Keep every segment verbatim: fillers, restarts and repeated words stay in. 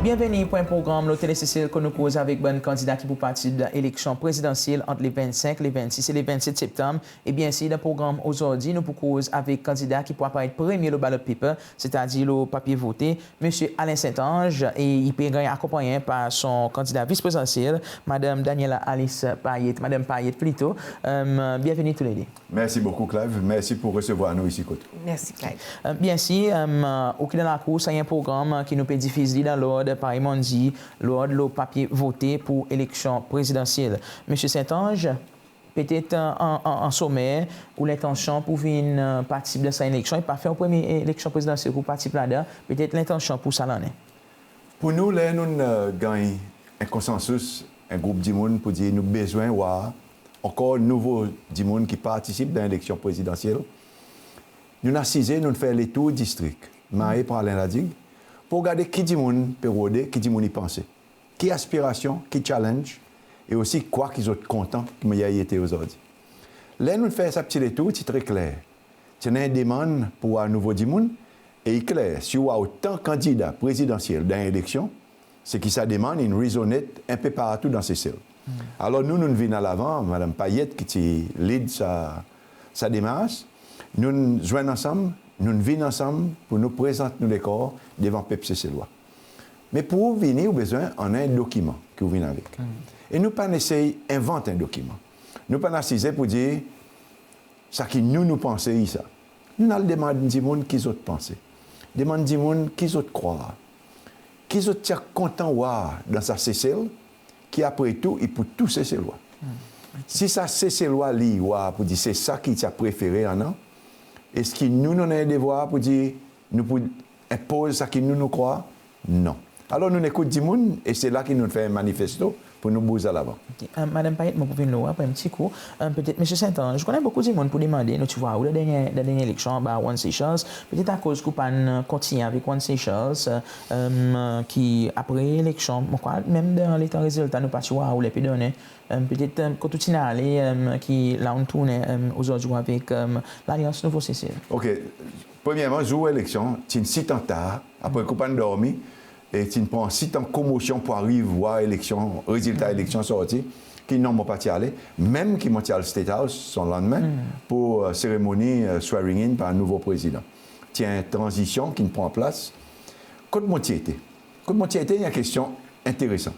Byenveni pour en progranm lo Tele Sesel kot nou koz avek bann kandida ki pou partisip dan eleksyon prezidansyel ant le vennsenk, le vennsis e le vennset Septanm. E byensir dan progranm ozordi nou pou koz avek kandida ki pou aparet premye lo ballot paper, setadir lo papye vote, Msye Alain St-Ange, e i pe ganny akonpannyen par son kandida vis prezidansyel, Madanm Daniela Alice Payet, Madanm Payet plito. Byenveni tou le de. Mersi bokou Clive, mersi pour resevwar nou isi kot ou. Mersi Clive. Byensir, ou ki dan lakour, sa i en progranm ki nou pe difiz li dan lord, parey mon'n dir, lord lo papye vote pour eleksyon prezidansyel. Msye St-Ange, petet an, an, an somer, ou lentansyon pour vin partisip dan sa eleksyon, e pa fer ou premye eleksyon prezidansyel ki ou partisip ladan, petet lentansyon pour sa lannen. Pour nou, ler nou'n ganny en konsansis, en group dimoun pour dir nou bezwen war ankor nouvo dimoun ki partisip dan eleksyon prezidansyel, nou'n asize, nou'n fer letour distrik, Mahé, Praslin, La Digue, pour gade ki dimoun pe rode, ki dimoun i panse, ki aspirasyon, ki challenge, e osi kwa ki zot kontan ki mannyer i ete ozordi. Ler nou'n fer sa pti letour, ti tre kler. Ti annan en demann pour war nouvo dimoun, e i kler, si ou war otan kandida prezidansyel dan eleksyon, se ki sa demann in rezonet en pe partou dan Sesel. Alor nou, nou'n vin alavan, Madanm Payet ki ti lead sa, sa demars, nou'n zwenn ansanm, nou'n vin ansanm pour nou prezant nou lekor devan pep Seselwa. Me pour ou vini, ou bezwen annan en dokiman ki ou vin avek. E nou pa'n esey envant en dokiman. Nou pa'n asize pour dir, sa ki nou, nou panse i sa. Nou'n al demann dimoun ki zot panse. Demann dimoun ki zot krwar. Ki zot ti a kontan war dan sa Sesel, ki apre tou, i pour tou Seselwa. Si sa Seselwa li war pour dir se sa ki ti a prefere annan, eski nou, nou annan en devwar pour dir nou pou enpoz sa ki nou, nou krwar? Non. Alor nou'n ekout dimoun, e se la ki nou'n fer manifesto pour nou bouz alavan. Madanm Payet, mon pou vin lo ou apre en pti kou. Petet Msye St-Ange, ou konnen bokou dimoun pou demande, nou ti war ou dan dernyen, dan dernyen eleksyon anba One Seychelles, petet akoz ki ou pa'n kontinyen avek One Seychelles, ki apre eleksyon, mon krwar menm dan letan rezilta nou pa ti war ou ler pe donnen, petet kot ou ti'n ale, ki la ou'n tournen ozordi ou avek Lalyans Nouvo Sesel. OK. Premyerman, zour eleksyon, ti'n sitan tar, apre ki ou pa'n dormi, e ti'n pran sitan komosyon pour ariv war eleksyon, rezilta eleksyon sorti, ki non, mon pa ti ale, menm ki mon ti al State House son lannmen pour seremoni swearing in par nouvo prezidan. Ti en tranzisyon ki'n pran plas. Kot mon ti ete? Kot mon ti ete, i en kestyon enteresan.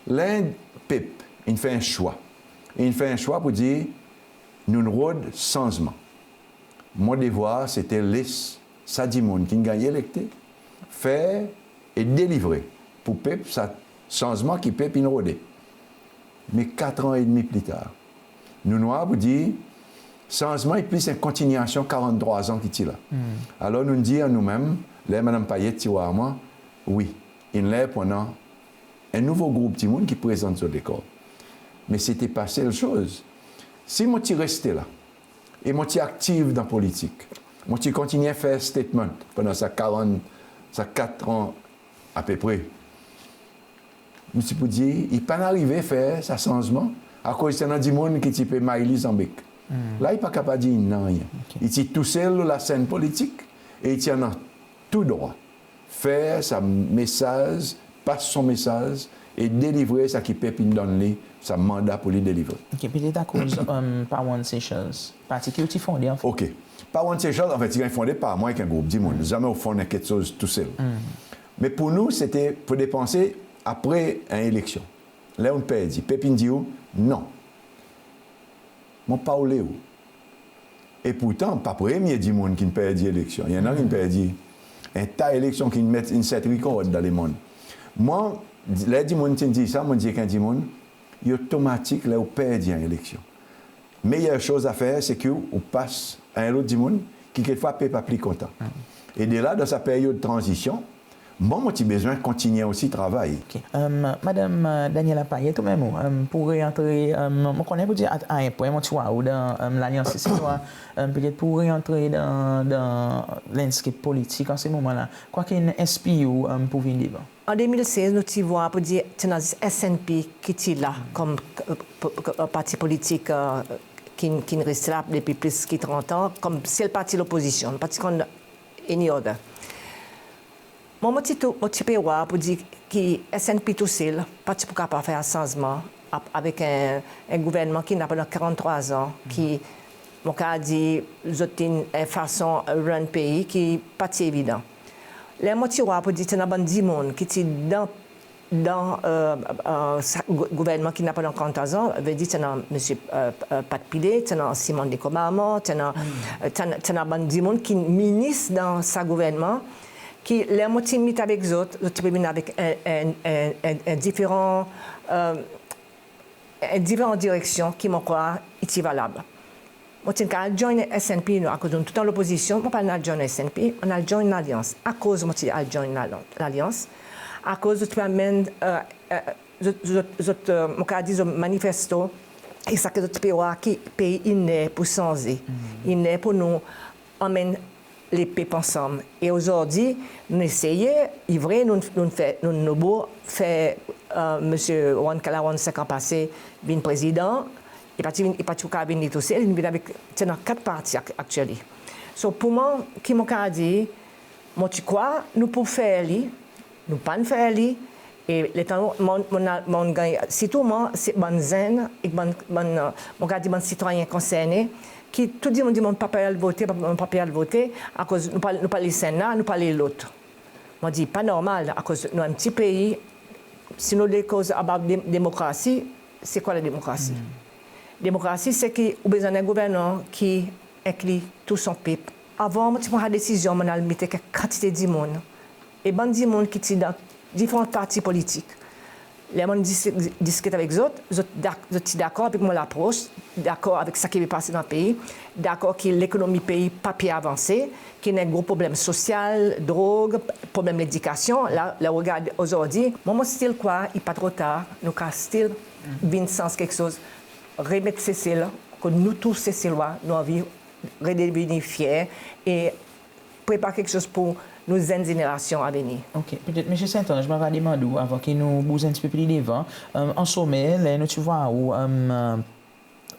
Ler en pep in fer en swa, in fer en swa pour dir nou'n rod sanzman. Mon devwar sete les sa dimoun ki'n ganny elekte fer e delivre pour pep sa sanzman ki pep in rode. Me katran edmi pli tar, nou'n war pour dir sanzman i plis en kontinyasyon karanntrwa an ki ti la. Alor nou'n dir a nou menm, ler Madanm Payet ti war mwan, wi, in ler pour annan en nouvo group dimoun ki prezant zot lekor. Me sete pa sel soz. Si mon ti reste la, e mon ti aktiv dan politik, mon ti kontinyen fer statement pandan sa karant, sa katran apepre, nou ti pou dir i pa'n arive fer sa sanzman, akoz ti annan dimoun ki ti pe may li zanbek. La i pa kapab dir nanryen. I ti tousel lo lasenn politik, e i ti annan tou drwa fer sa mesaz, pas son mesaz, e delivre sa ki pep in donn li sa manda pour li delivre. OK, petet akoz pa One Seychelles, parti ki ou ti fonde anfet. OK. Pa One Seychelles, anfet, ti ganny fonde par mwan ek en group dimoun. Zanmen ou fonn en keksoz tousel. Me pour nou, sete pour depanse apre en eleksyon. Ler ou'n perdi, pep in dir ou non, mon pa oule ou. E pourtan pa premye dimoun ki'n perdi eleksyon. I annan ki'n perdi en ta eleksyon, ki'n met, in set rikord dan lemonn. Mwan, ler dimoun ti'n dir sa, mon dir ek en dimoun, i otomatik ler ou perdi en eleksyon. Meyer soz a fer se ki ou pas a en lot dimoun ki kekfwa pep a pli kontan. E de la, dan sa peryod tranzisyon, mwan, mon ti bezwen kontinyen osi travay. OK. Madanm Daniela Payet, ou menm ou, pour reantre, mon konnen pour dir a, a en pwen mon ti war ou dan Lalyans Seselwa, petet pour reantre dan, dan landscape politik an se moman la, kwa ki'n enspir ou pour vin devan? An de mil sez nou ti war pour dir ti annan zis SNP ki ti la konm parti politik ki'n, ki'n reste la depi plis ki trant an konm sel parti lopozisyon, pa ti konn any other. Mwan, mon ti tou, mon ti pe war pour dir ki SNP tousel pa ti pou kapab fer sanzman ap-, avek en, en gouvernman ki la pandan karanntrwa an, ki, mon kapab dir, zot in, en fason run pei ki pa ti evidan. Ler mon ti war pour dir ti annan bann dimoun ki ti dan, dan, e, e, sa gou-, gouvernman ki la pandan karanntrwa an, vedir ti annan Msye, e, e, Pat Pillay, ti annan Simon Nicot Marmont, ti annan, e, ti annan, ti annan bann dimoun ki minis dan sa gouvernman, ki ler mon ti meet avek zot, zot ti pe vin avek en, en, en, en, en diferan, e, en diferan direksyon ki mon krwar i ti valab. Mon ti'n kapab al join SNP, non, akoz nou'n toultan lopozisyon, mon pa'n al join SNP, mon'n al join Lalyans. Akoz mon ti al join Lal-, Lalyans? Akoz zot ti pe anmenn, e, e, zot, zot, zot, e, mon kapab dir zot manifesto, e sa ki zot ti pe war ki pei in ler pour sanze, in ler pour nou anmenn lepep ansanm. E ozordi, nou'n eseye, i vre, nou'n, nou'n fer, nou'n, nou'n nobou fer, e, Msye Ramkalawan, senk an pase, vin prezidan, i pa ti vin, i pa ti kapab vin li tousel, in vin avek, ti annan kat parti ak-, actually. So, pour mwan, ki mon kapab dir, mon ti krwar nou pou fer li, nou pa'n fer li, e letan mon, mon, mon ganny, sirtou mwan, se bann zenn, ek bann, bann, e, mon kapab dir bann sitwayen konsernen, ki tou dimoun dir mon pa pe al vote, pa, mon pa pe al vote, akoz nou pa, nou pa le senn la, nou pa le lot. Mon dir, pa normal, akoz nou en pti pei, si nou le koz about de-, demokrasi, se kwa la demokrasi? Demokrasi, se ki ou bezwen en gouvernman ki enkli tou son pep. Avan mon ti pran sa desizyon, mon'n al meet en kantite dimoun. E bann dimoun ki ti dan diferan parti politik. Ler mon'n dis-, diskit avek zot, zot dak-, zot ti dakor avek mon lapros, dakor avek sa ki pe pase dan pei, dakor ki lekonomi pei pa pe avanse, ki annan gro problenm sosyal, drog, problenm ledikasyon. La, ler ou regard ozordi, mwan, mon still krwar i pa tro tar, nou kapab still vin sanz keksoz, remet Sesel, kot nou tou Seselwa, nou anvi redevni fyer e prepar keksoz pour nou zenn zenerasyon a venir. OK. Petet, Msye St Ange, mon ava demann ou, avan ki nou bouz en pti pe pli devan, e, an somer, ler nou ti war ou, e,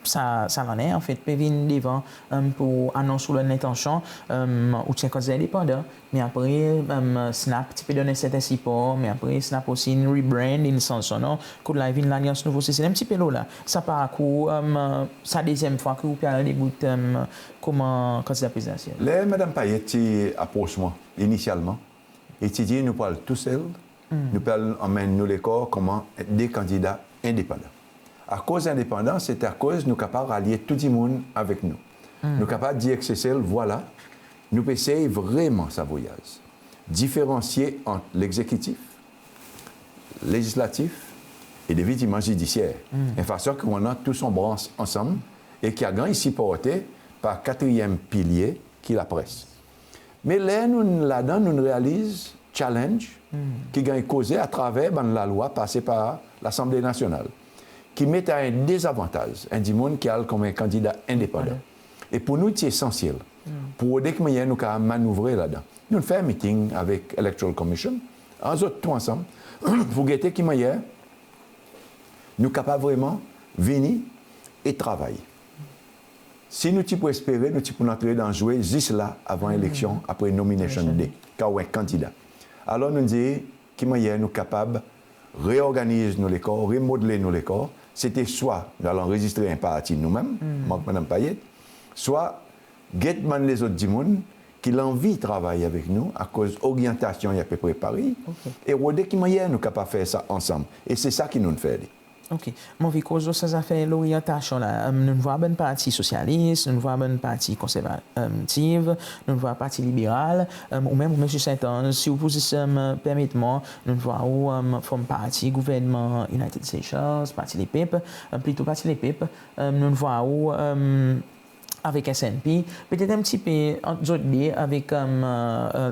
sa, sa lannen, anfet, pe vin devan, e, pour anons ou lentansyon, e, ou ti en kandida endepandan, me apre, e, SNAP ti pe donn en serten sipor, me apre SNAP osi in rebrand, in sanz son non, koulye la i vin Lalyans Nouvo Sesel. En pti pe lo la, sa parkour, e, sa dezyenm fwa ki ou pe al debout, e, konman kandida prezidansyel? Ler Madanm Payet ti apros mwan inisyalman, i ti dir nou pou al tousel, nou pou al anmenn nou lekor konman de kandida endepandan. Akoz endepandan, se ti akoz nou kapab ralye tou dimoun avek nou. Nou kapab dir ek Sesel, vwala, nou pe esey vreman sa vwayaz. Diferansye ant legzekitif, lezislatif e definitivman zidisyer. En fason ki ou annan tou son brans ansanm e ki a ganny siporte par katriyenm pilye ki lapres. Me ler nou'n ladan, nou'n realiz challenge ki ganny koze atraver bann lalwa pase par Lasanble Nasyonal, ki met a en dezavantaz en dimoun ki al konman en kandida endepandan. E pour nou, ti esansyel pour rode ki mannyer nou kapab manouvre ladan. Nou'n fer miting avek Electoral Commission, an zot tou ansanm, pour gete ki mannyer nou kapab vreman vini e travay. Si nou ti pou espere, nou ti pou antre dan zwe zis la avan eleksyon, apre nomination day, kan ou en kandida. Alor nou'n dir, ki mannyer nou kapab reorganiz nou lekor, remodel nou lekor, se ti swa nou al anrezistre en parti nou menm, mwan ek Madanm Payet, swa get bann lezot dimoun ki lanvi travay avek nou, akoz oryantasyon i apepre parey, e rode ki mannyer nou kapab fer sa ansanm. E se sa ki nou'n fer li. OK. Mon anvi koz lo sa zafer loryantasyon la. Nou'n war bann parti sosyalis, nou'n war bann parti konservatif, nou'n war parti liberal, ou menm, Msye St Ange, si ou pou zis permet mwan, nou'n war ou form parti gouvernman United Seychelles, Parti Lepep, plito Parti Lepep, nou'n war ou avek SNP, petet en pti pe ant zot de avek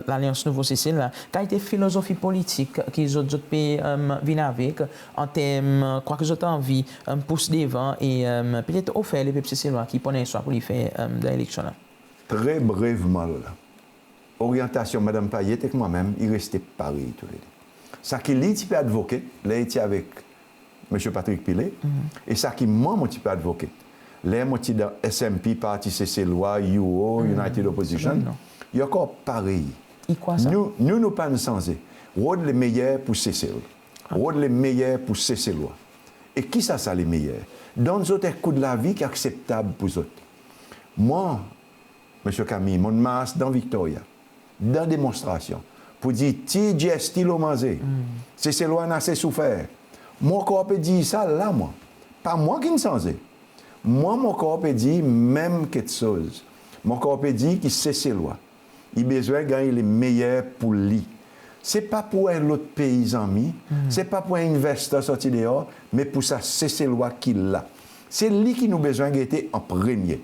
Lalyans Nouvo Sesel la, kalite filozofi politik ki zot, zot pe vin avek an term kwa ki zot anvi pous devan e petet ofer lepep Seselwa ki pou annan en swa pour li fer dan eleksyon la? Tre brevman, lo la, oryantasyon Madanm Payet ek mwan menm i reste parey toulede. Sa ki li ti pe advocate ler i ti avek Msye Patrick Pillay, e sa ki mwan mon ti pe advocate ler mon ti dan SNP, Parti Seselwa, UO, United Opposition, i ankor parey. I kwa sa? Nou, nou, nou pa'n sanze. Rod lemeyer pour Sesel. Rod lemeyer pour Seselwa. E kisa sa lemeyer? Donn zot en kou lavi ki akseptab pour zot. Mwan, Msye Camille, mon'n mars dan Victoria, dan demonstrasyon, pour dir tir GST lo manze. Seselwa in ase soufer. Mon ankor pe dir sa la, mwan. Pa mwan ki'n sanze. Mwan, mon ankor pe dir menm keksoz. Mon ankor pe dir ki Seselwa i bezwen ganny lemeyer pour li. Se pa pour en lot pei zanmi, se pa pour en envestor sorti deor, me pour sa Seselwa ki la. Se li ki nou bezwen gete an premye.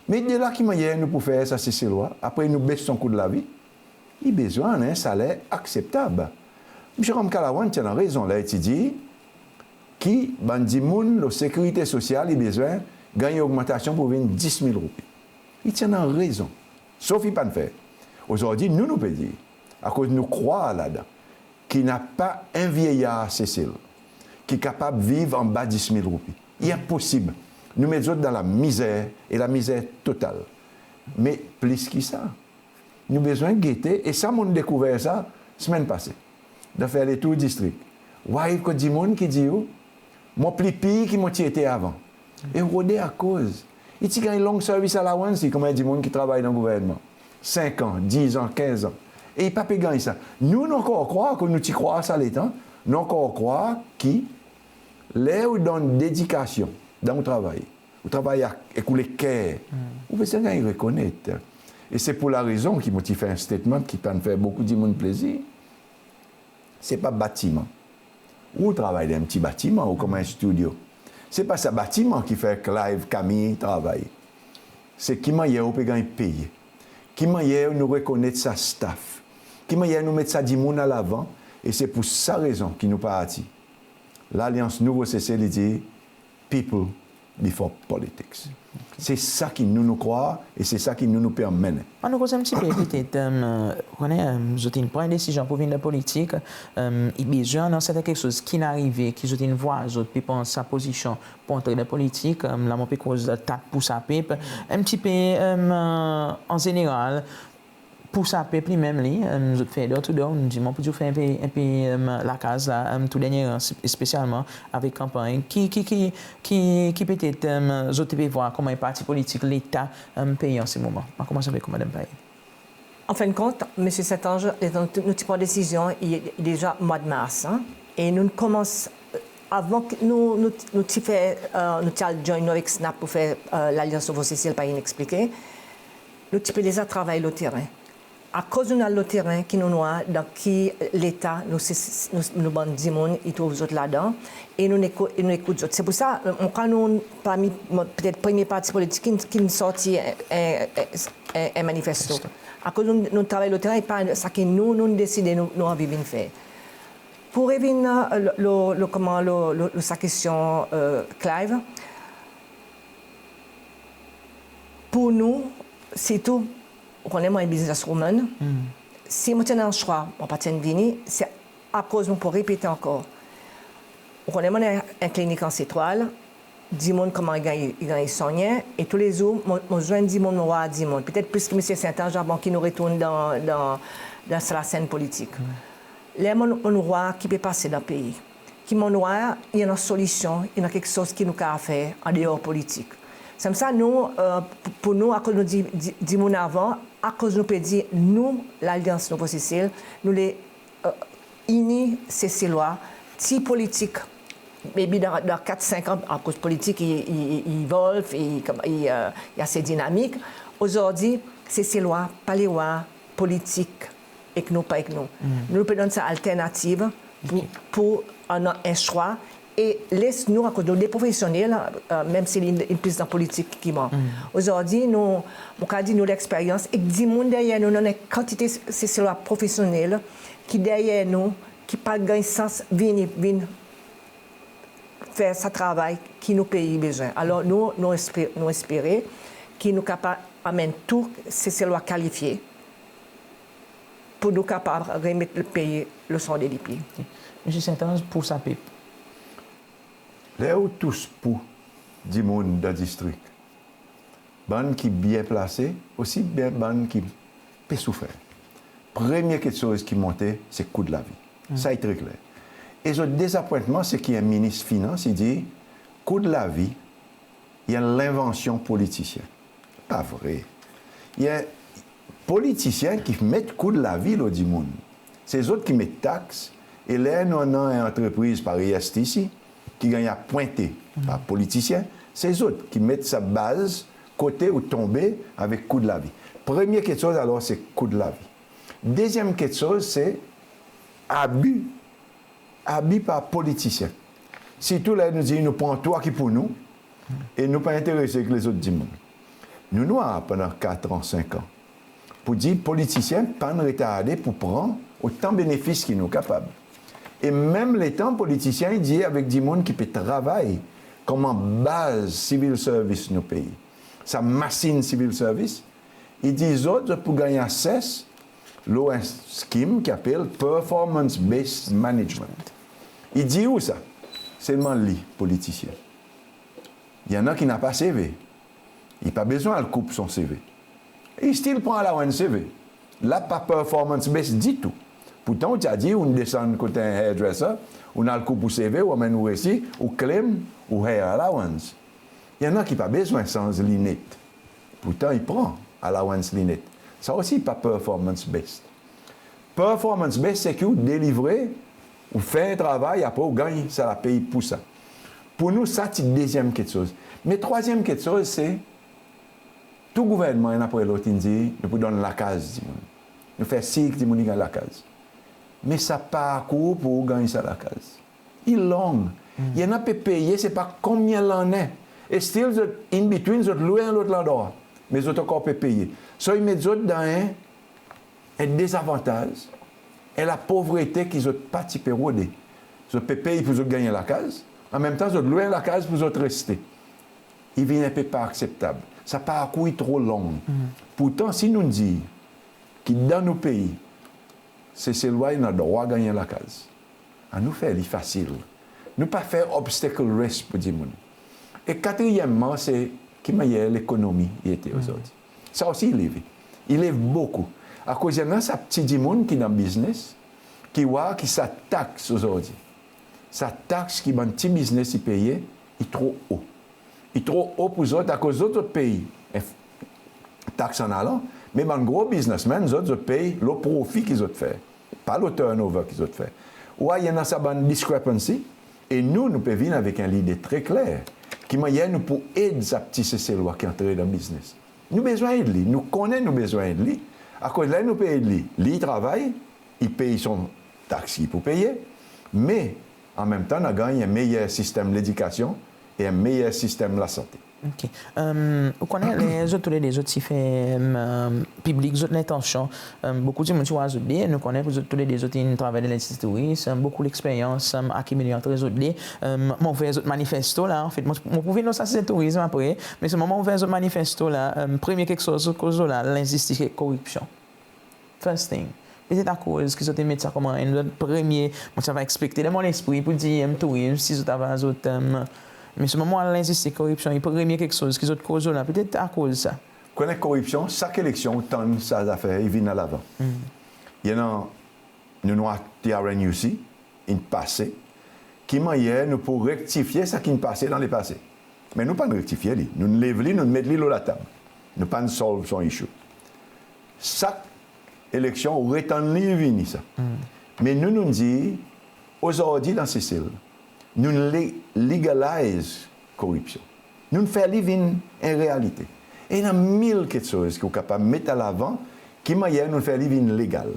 Me de la ki mannyer nou pou fer sa Seselwa, apre nou bes son kou lavi, i bezwen annan en saler akseptab. Msye Ramkalawan ti annan rezon ler i ti dir ki bann dimoun lo sekirite sosyal i bezwen ganny ogmantasyon pour vin dis mil roupi. I ti annan rezon. Sof i pa'n fer. Ozordi nou, nou pe dir, akoz nou krwar ladan, ki napa en vyeyar Sesel ki kapab viv anba dis mil roupi. I enposib. Nou met zot dan lamizer, e lamizer total. Me plis ki sa, nou bezwen gete, e sa mon'n dekouver sa semenn pase, dan fer letour distrik. War kot dimoun ki dir ou, mon pli pir ki mon ti ete avan. E ou rode akoz. I ti ganny long service allowance, i konman dimoun ki travay dan gouvernman. Senk an, diz an, kenz an. E i pa pe ganny sa. Nou, nou ankor krwar, kot nou ti krwar sa letan, nou ankor krwar ki ler ou donn dedikasyon dan ou travay, ou travay ek ou leker, ou bezwen ganny rekonnet. E se pour la rezon ki mon ti fer en statement ki pa'n fer bokou dimoun plezir. Se pa batiman. Ou travay dan en pti batiman, ou konman en studio. Se pa sa batiman ki fer Clive Camille travay. Se ki mannyer ou pe ganny peye. Ki mannyer nou rekonnet sa staff. Ki mannyer nou met sa dimoun alavan. E se pour sa rezon ki nou parti, Lalyans Nouvo Sesel, i dir, people before politics. Se sa ki nou, nou krwar, e se sa ki nou, nou pe anmennen. Annou koz en pti pe petet, ou konnen, zot in pran en desizyon pour vin dan politik, i bezwen annan serten keksoz ki'n arive, ki zot in vwar zot pe pran sa pozisyon pour antre dan politik, la mon pe koz dat pour sa pep, en pti pe, an zeneral, pour sa pep li menm li, zot fer door to door, nou dir mwan pour dir ou fer en pe, en pe lakaz la, tou dernyen, espesyalman avek kanpanny. Ki, ki, ki, ki, ki petet zot pe vwar konman en parti politik leta pei an se moman? Mon a konmans avek ou, Madanm Payet. An fen de kont, Msye St Ange, letan nou ti pran desizyon, i, i deza mwa de mars, e nou'n konmans, avan ki nou, nou, nou ti fer, nou ti al join nou avek SNAP pour fer Lalyans Nouvo Sesel, pa in eksplike. Nou ti pe deza travay lo teren. Akoz nou'n al lo teren ki nou'n war dan ki leta nou, se, nou, nou bann dimoun i trouv zot ladan, e nou'n eko-, e nou'n ekout zot. Se pour sa, mon krwar nou parmi, bon, petet premye parti politik ki'n, ki'n sorti en, en, en, en manifesto. Akoz nou, nou'n travay lo teren, e pa sa ki nou, nou'n deside nou, nou anvi vin fer. Pour revin lo, lo, lo, konman, lo, lo, lo sa kestyon Clive, pour nou, sirtou, ou konnen mwan en businesswoman, si mon ti annan swa, mon pa ti'n vini, se akoz mon pou repete ankor. Ou konnen mwan en klinik an Setwal, dimoun konman i ganny, i ganny swannyen, e toulezour mon, mon zwenn dimoun, mon war dimoun. Petet plis ki Msye St Ange avan ki nou retourn dan, dan, dan sa lasenn politik. Ler mon, mon war ki pe pase dan pei, ki mon war i annan solisyon, i annan keksoz ki nou kapab fer an deor politik. Sanmenm sa nou, pour, pour nou, akoz nou dir, dir, dimoun avan, akoz nou pe dir nou, Lalyans Nouvo Sesel, nou le ini Seselwa, tir politik, maybe dan, dan kat, senk an, akoz politik i, i, i, i evolve, i, i, i ase dinamik. Ozordi, Seselwa pa le war politik ek nou, pa ek nou. Nou pe donn sa alternativ pour, pour annan en swa e les nou, akoz nou de profesyonnel, menm si li, li plis dan politik ki mwan. Ozordi nou, mon kapab dir nou leksperyans ek dimoun deryer nou, nou annan en kantite Seselwa profesyonnel ki deryer nou, ki pa ganny sans vini, vin fer sa travay ki nou pei bezwen. Alor nou, nou espe-, nou espere ki nou kapab anmenn tou Seselwa kalifye pour nou kapab remet lepei lo son de lipye. Msye St Ange, pour sa pep. Ler ou tous pou dimoun dan distrik, bann ki byen plase, osi byen bann ki pe soufer. premye keksoz ki monte, se kou lavi. Sa i tre kler. E zot dezapwentman, se ki en minis finans i dir, kou lavi i en lenvansyon politisyen. Pa vre. I en politisyen ki met kou lavi lo dimoun. Se zot ki met taks, e ler nou annan en antrepriz parey S T C, ki ganny apwente par politisyen, se zot ki met sa baz kote ou tonbe avek kou lavi. Premye keksoz alor, se kou lavi. Dezyenm keksoz, se abi, abi par politisyen. Sirtou ler nou dir nou pran tou sa ki pour nou, e nou pa enterese ek lezot dimoun. Nou, nou war pandan kat an, senk an, pour dir politisyen pa'n retarde pour pran otan benefis ki nou kapab. E menm letan politisyen i dir avek dimoun ki pe travay konman baz civil service nou pei, sa masin civil service, i dir zot, zot pou ganny ases lo en skim ki apel performance-based management. I dir ou sa, selman li, politisyen, i annan ki napa C V. I pa bezwen al koup son C V. I still pran allowance C V. La pa performance-based ditou. Pourtan ou ti a dir ou'n desann kot en hairdresser, ou'n al koup ou C V, ou anmenn ou resi, ou claim ou hair allowance. I annan ki pa bezwen sanz linet. Pourtan i pran allowance linet. Sa osi pa performance-based. Performance-based, se ki ou delivre, ou fer travay, apre ou ganny sa lapey pour sa. Pour nou, sa ti dezyenm keksoz. Me trwazyenm keksoz, se tou gouvernman enn apre lot in dir nou pou donn lakaz dimoun. Nou fer sir ki dimoun i ganny lakaz. Me sa parkour pour ou ganny sa lakaz, i long. I annan pe peye sepa konbyen lannen. E still zot, in between, zot lwe en lot landrwa, me zot ankor pe peye. So i met zot dan en, en dezavantaz, en lapovrete ki zot pa ti pe rode. Zot pe pey pour zot ganny en lakaz, anmenmtan zot lwe en lakaz pour zot reste. I vin en pe pa akseptab. Sa parkour i tro long. Pourtan si nou'n dir ki dan nou pei, Seselwa i annan drwa ganny en lakaz, annou fer li fasil. Nou pa fer obstacle race pour dimoun. E katriyenmman, se ki mannyer lekonomi i ete ozordi. Sa osi i leve. I lev bokou. Akoz i annan sa pti dimoun ki dan biznes, ki war ki sa taks ozordi, sa taks ki bann pti biznes i peye, i tro o. I tro o pour zot, akoz zot, zot pey taks an alan, me bann gro biznesmenn, zot, zot pey lo profi ki zot fer, pa lo turnover ki zot fer. Ou war i annan sa bann discrepancy, e nou, nou pe vin avek en lide tre kler ki mannyer nou pou ed sa pti Seselwa ki antre dan biznes. Nou bezwen ed li, nou konnen nou bezwen ed li, akoz ler nou pe ed li, li i travay, i pey son taks ki i pou peye, me anmenmtan nou a ganny en meyer sistenm ledikasyon e en meyer sistenm lasante. OK. Ou konnen ler zot toulede zot ti fer piblik zot lentansyon, bokou dimoun ti war zot de, nou konnen pour zot toulede zot in travay dan lendistri touris, bokou leksperyans akimile antre zot de. Mon ouvrir zot manifesto la, anfet mon, mon pou vin lo sa size tourizm apre, me selman mon ouvrir zot manifesto la, premye keksoz zot koz lo la, lendistri koripsyon. First thing. Petet akoz ki zot in met sa konman enn zot premye, mon ti ava ekspekte dan mon lespri pour dir tourizm, si zot ava zot, me selman mon war lendistri koripsyon, i premye keksoz ki zot koz lo la, petet akoz sa. Konnen koripsyon, sak eleksyon ou tann sa zafer i vin alavan. I annan, nou'n war T R N U C in pase, ki mannyer nou pou rektifye sa ki'n pase dan lepase. Me nou pa'n rektifye li, nou'n lev li, nou'n met li lo latab. Nou pa'n solve son issue. Sak eleksyon ou retann li vini sa. Me nou, nou'n dir, ozordi dan Sesel, nou'n le-, legalize koripsyon. Nou'n fer li vin en realite. E i annan mil keksoz ki ou kapab met alavan, ki mannyer nou'n fer li vin legal.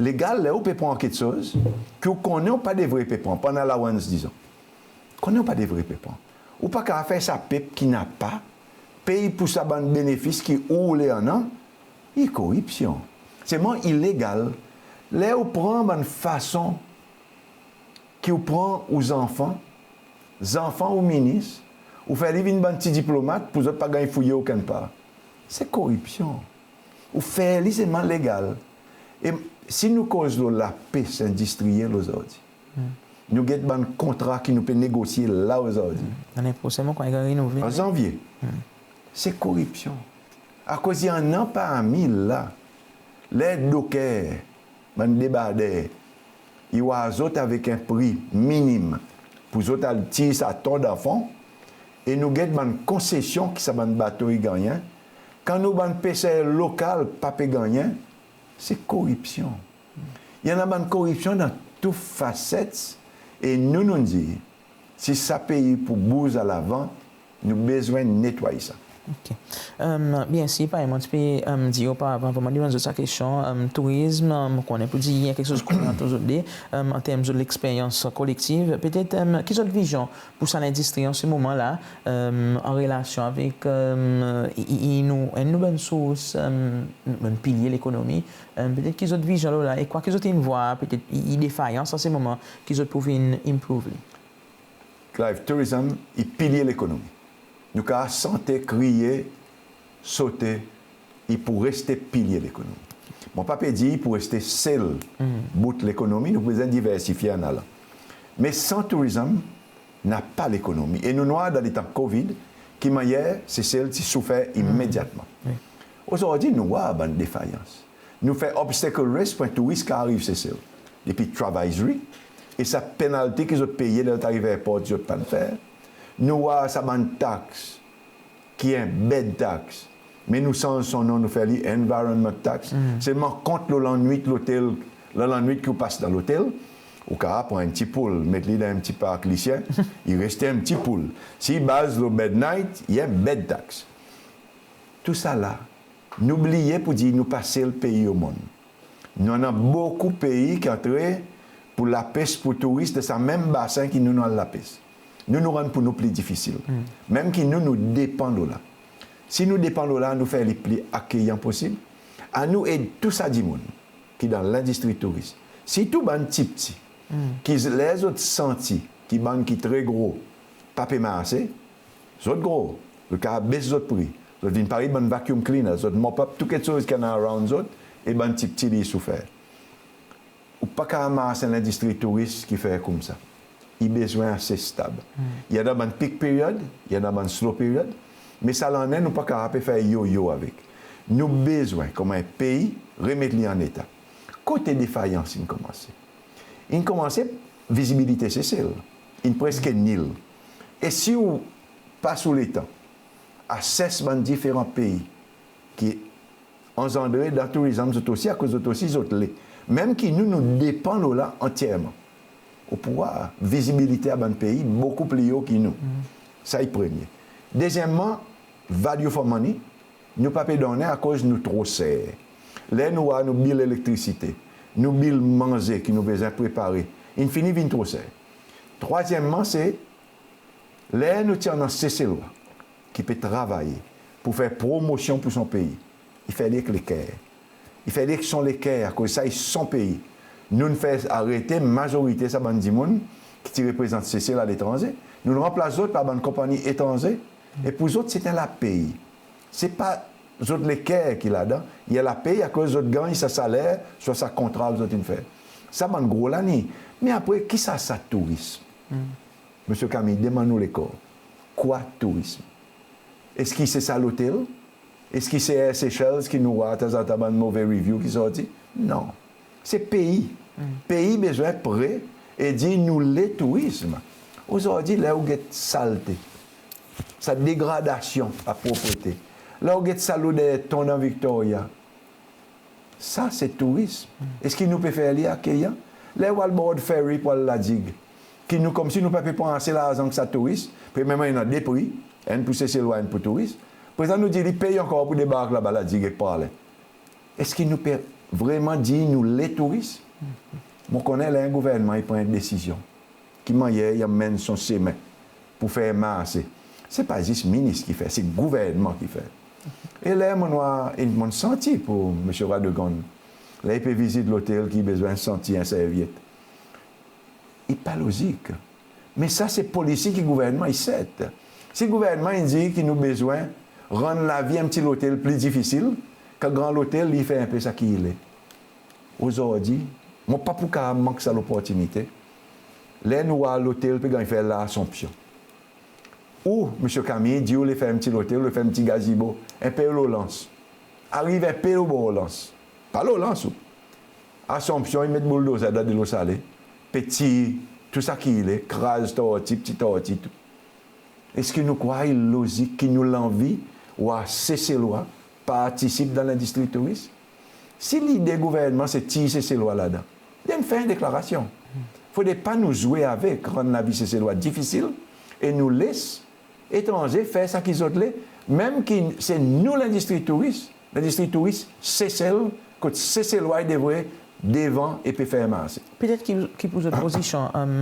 Legal, ler ou pe pran keksoz ki ou konnen ou pa devret pe pran, pa annan allowance, dizon. Konnen ou pa devret pe pran. Ou pa kapab fer sa pep ki napa pey pour sa bann benefis ki ou le annan, i koripsyon. Selman i legal. Ler ou pran bann fason ki ou pran ou zanfan, zanfan ou minis, ou fer li vin bann pti diplomat pour zot pa ganny fouye okenn par. Se koripsyon. Ou fer li selman legal. E si nou koz lo lapes endistriyel ozordi, nou get bann kontra ki nou pe negosye la ozordi. An zanvye. Se koripsyon. Akoz i annan parmi la, ler Docker bann debarder, i war zot avek en pri minim pour zot al tir sa ton dan fon, e nou get bann konsesyon ki sa bann bato i gannyen, kan nou bann peser lokal pa pe gannyen, se koripsyon. I annan bann koripsyon dan tou faset, e nou, nou'n dir, si sa pei pou bouz alavan, nou bezwen netway sa. OK. Em, byensir, parey mon ti pe, em, dir oparavan, avan mon demann zot sa kestyon, em, tourizm, em, mon konnen pour dir i en keksoz ki konekte zot de, em, an term zot leksperyans kolektiv. Petet, em, ki zot vizyon pour sa lendistri an se moman la, em, an relasyon avek, em, i, i, i nou, enn nou bann sours, em, bann pilye lekonomi, em, petet ki zot vizyon lo la, e kwa ki zot in war, petet i, i defayans an se moman ki zot pou vin improve li? Clive, tourism i pilye lekonomi. Nou kapab sante, kriye, sote, i pou reste pilye lekonomi. Mon pa pe dir i pou reste sel bout lekonomi, nou bezwen diversifye an alan. Me san tourizm, napa lekonomi. E nou'n war dan letan COVID, ki mannyer Sesel ti soufer imedyatman. Ozordi nou war bann defayans. Nou fer obstacle race pour en touris kapab ariv Sesel. Depi Travizory, e sa penalti ki zot peye ler zot ariv airport, zot pa'n fer. Nou war sa bann tax, ki en bed tax. Me nou sanz son non, nou fer li environment tax. Selman kont lo lannwit lotel, la lannwit ki ou pas dan lotel, ou kapab pran en pti poul, met li dan en pti park lisyen, i reste en pti poul. Si i baz lo bed night, i en bed tax. Tou sa la, nou bliye pour dir nou pa sel pei o monn. Nou annan bokou pei ki antre pour lapes pour touris dan sa menm basen ki nou, nou al lapes. Nou, nou rann pour nou pli difisil. Menm ki nou, nou depan lo la. Si nou depan lo la, nou fer li pli akeyan posib. Annou ed tou sa dimoun ki dan lendistri touris. Sirtou bann ptipti, ki ler zot santi ki bann ki tre gro pa pe marse, zot gro, zot kapab bes zot pri, zot vin parey bann vacuum cleaner, zot mop up tou keksoz ki annan around zot, e bann ptipti li soufer. Ou pa kapab mars en lendistri touris ki fer koumsa. I bezwen ase stab. I annan bann peak period, i annan bann slow period, me sa lannen nou pa kapab pe fer yo-yo avek. Nou bezwen, konman en pei, remet li an eta. Kote defayans in konmanse? In konmanse vizibilite Sesel, in preske nil. E si ou pas ou letan ases bann diferan pei ki anzandre dan tourizm zot osi, akoz zot osi zot le. Menm ki nou, nou depan lo la antyerman. Ou pou war vizibilite a bann pei bokou pli o ki nou. Sa i premye. Dezyenmman, value for money, nou pa pe donnen akoz nou tro ser. Ler nou war nou bil elektrisite, nou bil manze ki nou bezwen prepare, in fini vin tro ser. Trwazyenmman, se ler nou ti annan Seselwa ki pe travay pour fer promosyon pour son pei, i fer li ek leker. I fer li ek son leker, akoz sa i son pei. Nou'n fer arete mazorite sa bann dimoun ki ti reprezant Sesel aletranze. Nou'n ranplas zot par bann konpanni etranze. E pour zot, se en lapey. Se pa zot leker ki ladan. I en lapey akoz zot ganny sa saler, swa sa kontra zot in fer. Sa bann gro la ni. Me apre, ki sa, sa tourism? Msye Camille, demann ou lekor, kwa tourism? Eski se sa lotel? Eski se Air Seychelles ki nou war tanzantan bann move review ki sorti? Non. Se pei. Pei bezwen pre e dir nou le tourism. Ozordi, ler ou get salte, sa degradasyon a proprete, ler ou get sa loder ton dan Victoria, sa se tourism. Eski nou pe fer li akeyan? Ler ou al bord ferry pour al La Digue, ki nou konmsi nou pa pe pran ase larzan ki sa touris, premyerman i annan de pri, enn pour Seselwa, enn pour touris. Prezan nou dir li pey ankor pour debark laba La Digue ek Praslin. Eski nou pe vreman dir nou le touris? Mon konnen ler en gouvernman i pran en desizyon, ki mannyer i anmenn son semen pour fer marse, se pa zis minis ki fer, se gouvernman ki fer. E ler mon war, e mon santi pour Msye Radegonde, ler i pe vizit lotel ki bezwen santi en servyet, i pa lozik. Me sa se polisi ki gouvernman i set. Si gouvernman i dir ki nou bezwen rann lavi en pti lotel pli difisil, kan gran lotel li fer en pe sa ki i le. Ozordi, mon pa pou kapab mank sa loportinite. Ler nou war lotel pe ganny fer L'Assomption, ou Msye Camille dir ou le fer en pti lotel, ou le fer en pti gazebo, en pe lo lans. Ariv en pe lo bor lans. Pa lo lans ou. Assomption i met bouldozer dan delo sale, pe tir tou sa ki i le, kraz torti, pti torti, tou. Eski nou krwar i lozik ki nou lanvi war Seselwa partisip dan lendistri touris? Si lide gouvernman se tir Seselwa ladan, then fer en deklarasyon. Fodre pa nou zwe avek rann lavi Seselwa difisil e nou les etranze fer sa ki zot le, menm ki se nou lendistri touris, lendistri touris Sesel, kot Seselwa i devret devan e pe fer marse. Petet ki, ki pou zot pozisyon, em,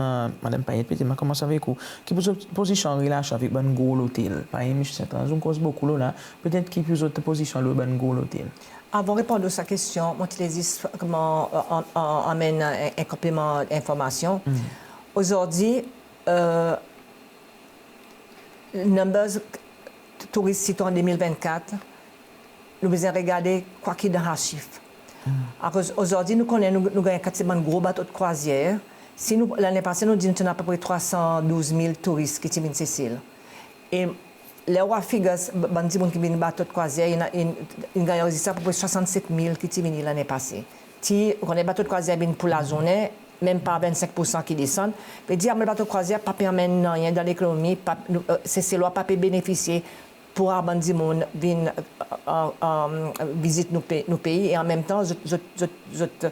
Madanm Payet, petet mon a konmans avek ou, ki pou zot pozisyon an relasyon avek bann gro lotel? Parey Msye St Ange, ou'n koz bokou lo la, petet ki pou zot pozisyon lo bann gro lotel? Avan reponn ou sa kestyon, mon ti le zis, konman, an, an, anmenn en, en konpleman lenformasyon. Ozordi, e, numbers touris sirtou an de mil vennkat, nou bezwen regarde kwa ki dan sa sif. Akoz ozordi nou konnen nou, nou ganny en kantite bann gro bato krwazyer. Si nou, lannen pase nou dir nou ti annan apepre trwa san douz mil touris ki ti vin Sesel. E ler ou war figures, bann dimoun ki vin bato krwazyer, i annan, in, in ganny anrezistre apepre swasannset mil ki ti vini lannen pase. Ti, ou konnen bato krwazyer vin pour lazournen, menm pa vennsenk poursan ki desann. Vedir, a mwan bato krwazyer pa pe anmenn nanryen dan lekonomi, pa, nou, e, Seselwa pa pe benefisye pour sa bann dimoun vin, e, e, e, vizit nou pe-, nou pei, e anmenmtan zot, zot, zot, zot,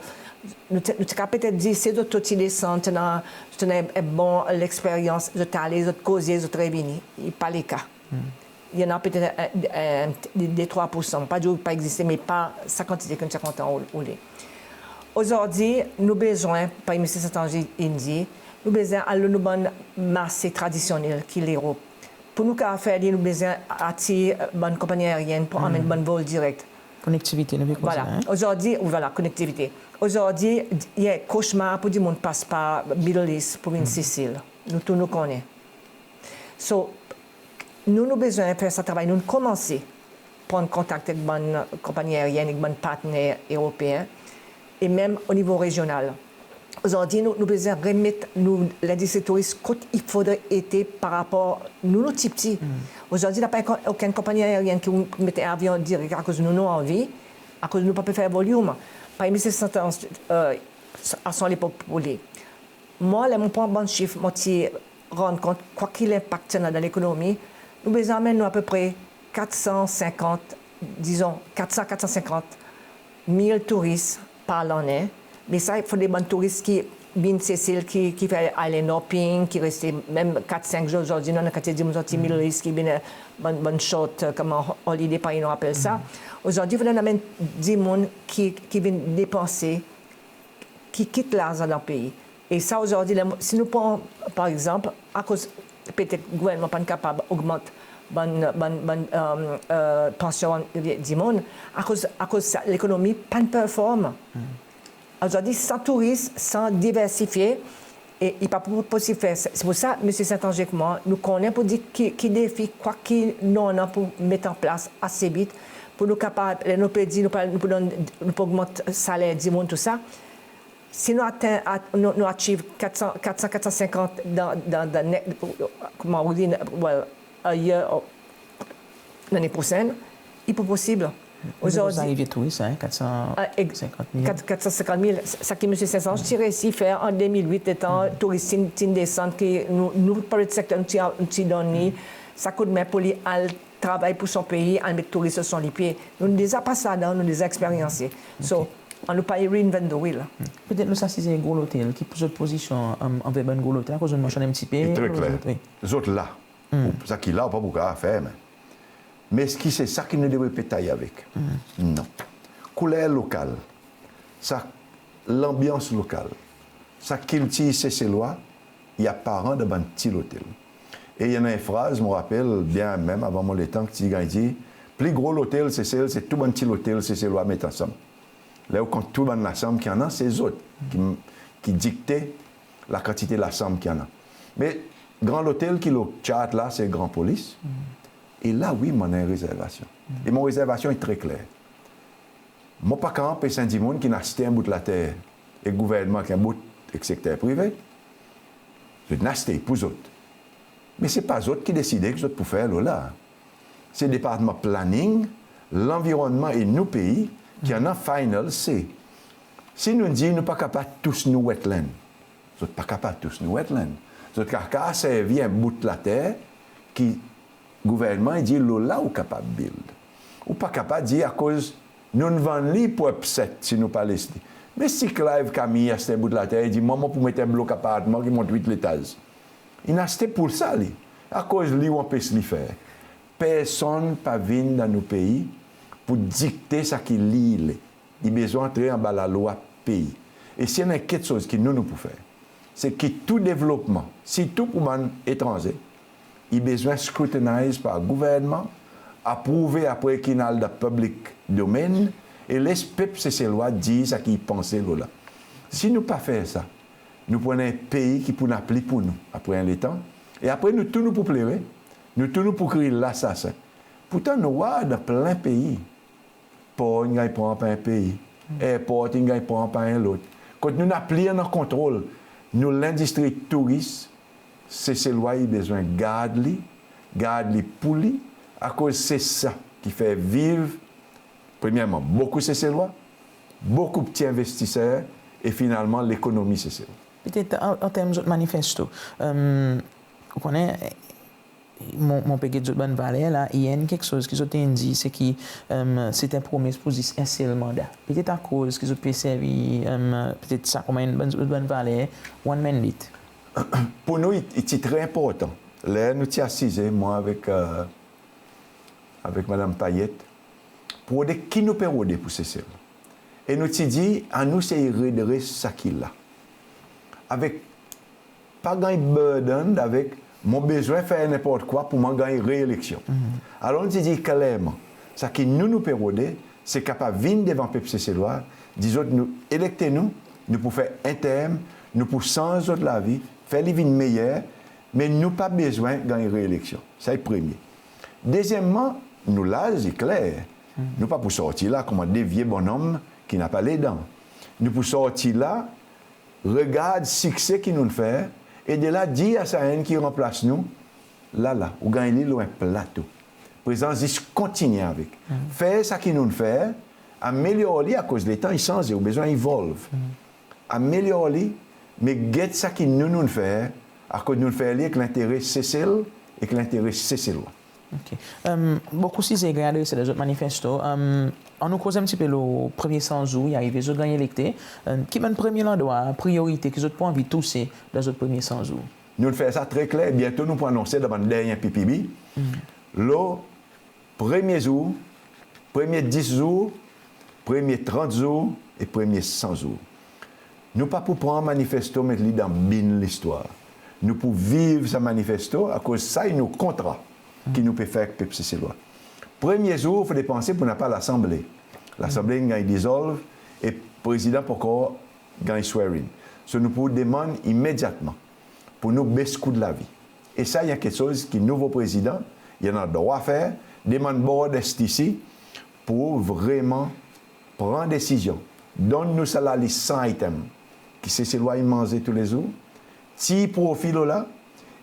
nou ti, nou ti kapab petet dir si zot, zot ti desann, ti annan, ti annan en bon leksperyans, zot ale, zot koze, zot revini. I pa leka. I annan petet, e, e, de, de trwa poursan, pa dir pa egziste, me pa sa kantite ki nou ti a kontan ou, ou le. Ozordi nou bezwen, parey Msye St Ange in dir, nou bezwen al lo nou bann marse tradisyonnel ki Lerop. Pour nou kapab fer li, nou bezwen atir bann konpanni aeryen pour anmenn bann vol direk. Konektivite, nou pe koz la, en? Ozordi, vwala, konektivite. Ozordi i en koshmar pour dimoun pas par Middle East pour vin Sesel. Nou tou nou konnen. So, nou, nou bezwen fer sa travay, nou'n konmanse pran kontak ek bann konpanni aeryen, ek bann partner eropeen, e menm o nivo rezyonal. Ozordi nou, nou bezwen remet nou lendistri touris kot i fodre ete par rapor nou, nou ti pti. Ozordi napa okenn konpanni aeryen ki met avyon direk akoz nou, nou anvi, akoz nou pa pe fer volim. Parey Msye St Ange, e, a son lepok pou li. Mwan, ler mon pran bann sif, mon ti rann kont kwa ki lenpak ti annan dan lekonomi. Nou bezwen anmenn nou apepre kat san senkant, dizon, kat san, kat san senkant mil touris par lannen. Me sa i fodre bann touris ki vin Sesel, ki, ki fer island hopping, ki reste menm kat, senk zour. Ozordi nou annan kantite dimoun sorti Middle East ki vin, e, bann, bann short, e, konman ho-, holiday, parey nou apel sa. Ozordi fodre nou anmenn dimoun ki, ki vin depanse, ki kit larzan dan pei. E sa ozordi, ler, si nou pran, par egzanp, akoz petet gouvernman pa'n kapab ogmant bann, bann, bann, e, e, pansyon dimoun, akoz, akoz sa, lekonomi pa'n perform. Ozordi, san touris, san diversifye, e i pa pou posib fer. Se, se pour sa, Msye St Ange ek mwan, nou konnen pour dir ki, ki defi, kwa ki nou annan pour met an plas ase vit, pour nou kapab, ler nou pe dir nou pa, nou pou donn, nou pou ogmant saler dimoun, tou sa. Si nou atenn, at-, nou, nou achieve kat san, kat san, kat san senkant dan, dan, dan ne-, konman ou dir, well, a year, o, lannen prosenn, i pou posib. Ozordi arive touris, en, kat san senkant mil. Kat, kat san senkant mil, sa ki Msye St Ange ti reisi fer an de mil wit, letan touris ti'n, ti'n desann, ki nou, nou, private sector, nou ti, nou ti donn li sa koudmen pour li al travay pour son pei, al met touris lo son lipye. Nou deza pas ladan, nou deza eksperyanse. So, annou pa reinvent the wheel. Petet lo sa size gro lotel, ki pou zot pozisyon, e, anver bann gro lotel, akoz zot mansyonn en pti pe. Tre kler. Zot la. Ou, sa ki la, ou pa pou kapab fer, me, me eski se sa ki nou devret pe tay avek? Non. Kouler lokal, sa lanbyans lokal, sa kiltir Seselwa, i aparan dan bann pti lotel. E i annan en fraz, mon rapel byen menm avan mon letan, ki ti ganny dir, pli gro lotel Sesel, se tou bann pti lotel Seselwa met ansanm. Ler ou kont tou bann lasanm ki annan, se zot ki, ki dikte lakantite lasanm ki annan. Me gran lotel ki lo chart la, se Grand Police. E la, wi, mon annan en rezervasyon. E mon rezervasyon i tre kler. Mon pa kapab anpes en dimoun ki'n aste en bout later ek gouvernman, ek en bout ek sekter prive. Zot in aste pour zot. Me se pa zot ki deside ki zot pou fer lo la. Se Departman Planning, Lanvironnman e nou pei ki annan final say. Si nou dir nou pa kapab tous nou wetland, zot pa kapab tous nou wetland. Zot kapab servi en bout later ki gouvernman i dir lo la ou kapab build. Ou pa kapab dir akoz nou'n vann li pou upset si nou pa les li. Me si Clive Camille i aste en bout later, i dir, "Mwan, mon pou met en blok apartman ki mont wit letaz." In aste pou sa li. Akoz li ou anpes li fer? Personn pa vin dan nou pei pou dikte sa ki li i le. I bezwen antre anba lalwa pei. E si annan keksoz ki nou, nou pou fer, se ki tou devlopman, sirtou pou bann etranze, i bezwen scrutinize par gouvernman, aprouve apre ki'n al dan public domain, e les pep Seselwa dir sa ki i panse lo la. Si nou pa fer sa, nou pou annan en pei ki pou napli pou nou apre en letan, e apre nou tou nou pou plere, nou tou nou pou kriy lasasen. Pourtan nou war dan plen pei, por in ganny pran par en pei, erport in ganny pran par en lot. Kot nou napli annan kontrol nou lendistri touris, Seselwa i bezwen gard li, gard li pou li, akoz se sa ki fer viv, premyerman, bokou Seselwa, bokou pti envestiser, e finalman lekonomi Sesel. Petet an, an term zot manifesto, em, ou konnen, mon, mon pe get zot bann valer la, i enn keksoz ki zot in dir, se ki, em, se en promes pou zis en sel manda. Petet akoz ki zot pe servi, em, petet sa konman enn bann, bann valer, one mandate. Pou nou, i, i ti tre enportan. Ler nou ti asize, mwan avek, e, avek Madanm Payet, pou rode ki nou pe rode pou Sesel. E nou ti dir, annou sey redres sa ki la. Avek pa ganny burdened avek mon bezwen fer nenport kwa pou mon ganny reeleksyon. Alor nou ti dir klerman, sa ki nou, nou pe rode, se kapab vin devan pep Seselwa, dir zot nou elekte nou, nou pou fer en term, nou pou sanz zot lavi, fer li vin meyer, me nou pa bezwen ganny reeleksyon. Sa i premye. Dezyenmman, nou laz i kler. Nou pa pou sorti la konman de vye bonnonm ki napa ledan. Nou pou sorti la, regard sikse ki nou'n fer, e de la dir a sa enn ki ranplas nou, la la, ou ganny li lo en plato. Prezan zis kontinyen avek. Fer sa ki nou'n fer, amelyor li akoz letan i sanze, ou bezwen evolve. Amelyor li, me get sa ki nou, nou'n fer, akoz nou'n fer li ek lentere Sesel, ek lentere Seselwa. Ok. Em, bokou size ganny adrese dan zot manifesto. Em, annou koz en pti pe lo premye san zour, i arive zot ganny elekte. Em, ki bann premye landrwa, priyorite ki zot pou anvi touse dan zot premye san zour? Nou'n fer sa tre kler, byento nou pou anonse dan bann dernyen P P B. Lo premye zour, premye dis zour, premye trant zour e premye san zour. Nou pa pou pran manifesto met li dan bin listwar. Nou pou viv sa manifesto akoz sa i nou kontra ki nou pe fer ek pep Seselwa. Premye zour, fodre panse pou napa Lasanble. Lasanble in ganny dizolv e Prezidan pa ankor ganny swear in. So nou pou demann imedyatman pou nou bes kou lavi. E sa i en keksoz ki nouvo Prezidan i annan drwa fer, demann Board S T C pou vreman pran desizyon. Donn nou sa lalis san item ki Seselwa i manze toulezour, tir profi lo la,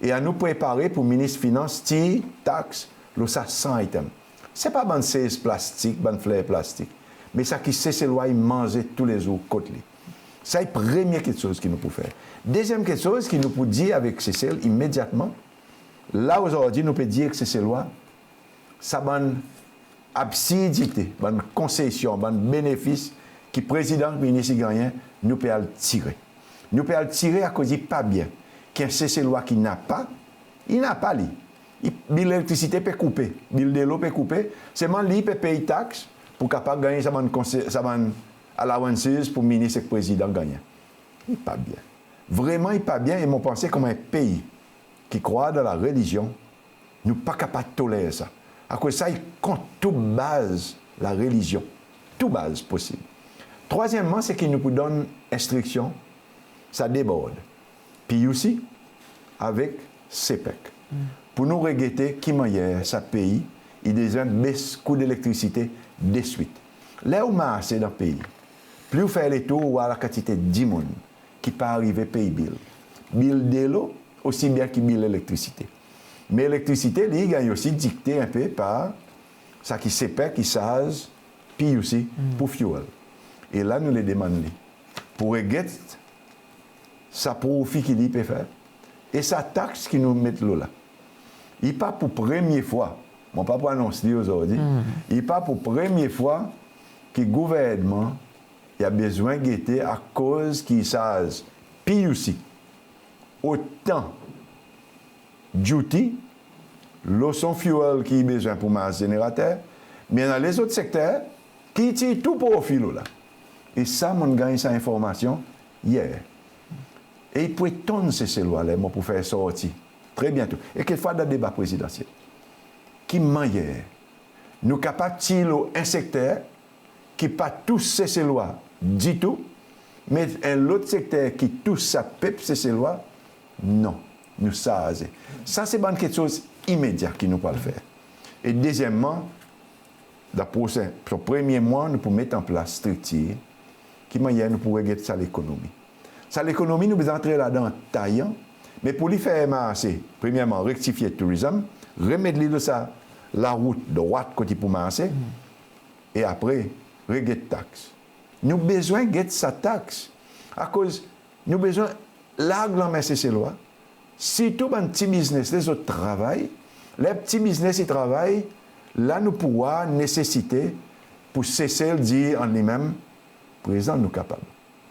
e annou prepare pou Minis Finans tir taks lo sa san item. Se pa bann sez plastik, bann fler plastik, me sa ki Seselwa i manze toulezour kot li. Sa i premye keksoz ki nou pou fer. Dezyenm keksoz ki nou pou dir avek Sesel imedyatman, la ozordi nou pe dir ek Seselwa, sa bann absurdite, bann konsesyon, bann benefis ki Prezidan, Minis i gannyen, nou pe al tire. Nou pe al tire akoz i pa byen ki en Seselwa ki napa, i napa li. I, bil elektrisite pe koupe, bil delo pe koupe, selman li pe pey taks pou kapab gannyen sa bann konse-, sa bann allowances pou Minis ek Prezidan gannyen. I pa byen. Vreman i pa byen, e mon panse konman en pei ki krwar dan larelizyon, nou pa kapab toler sa. Akoz sa i kont tou baz larelizyon, tou baz posib. Trwazyenmman, se ki nou pou donn enstriksyon sa de Board, P U C avek CPEC, pou nou regete ki mannyer sa pei i bezwen bes kou delektrisite deswit. Ler ou marse dan pei, pli ou fer letour, ou war lakantite dimoun ki pa arive pey bil. Bil delo osi byen ki bil elektrisite. Me elektrisite, li, i ganny osi dikte en pe par sa ki CPEC i sarz P U C pou fuel. E la nou le demann li, pou reget sa profi ki li pe fer. E sa taks ki nou met lo la, i pa pou premye fwa, mon pa pou anons li ozordi, i pa pou premye fwa ki gouvernman i a bezwen gete akoz ki i sarz PUC otan duty lo son fuel ki i bezwen pou mars zenerater, me annan lezot sekter ki i tir tou profi lo la. E sa, mon'n ganny sa lenformasyon yer. E i pou etonn Seselwa ler mon pou fer sorti tre byento, e kekfwa dan deba prezidansyel, ki mannyer nou kapab tir lo en sekter ki pa tous Seselwa ditou, me en lot sekter ki tous sa pep Seselwa, non, nou sarze. Sa se bann keksoz imedya ki nou pou al fer. E dezyenmman, dan prosen, son premye mwan, nou pou met an plas striktir ki mannyer nou pou reget sa lekonomi. Sa lekonomi nou bezwen antre ladan tayan, me pou li fer marse, premyerman, rektifye tourism, remet li lo sa larout drwat kot i pou marse, e apre, reget taks. Nou bezwen get sa taks, akoz nou bezwen larg lanmen Seselwa, sirtou bann pti biznes, lezot travay. Ler pti biznes i travay, la nou pou war nesesite pou Sesel dir an li menm, prezan nou kapab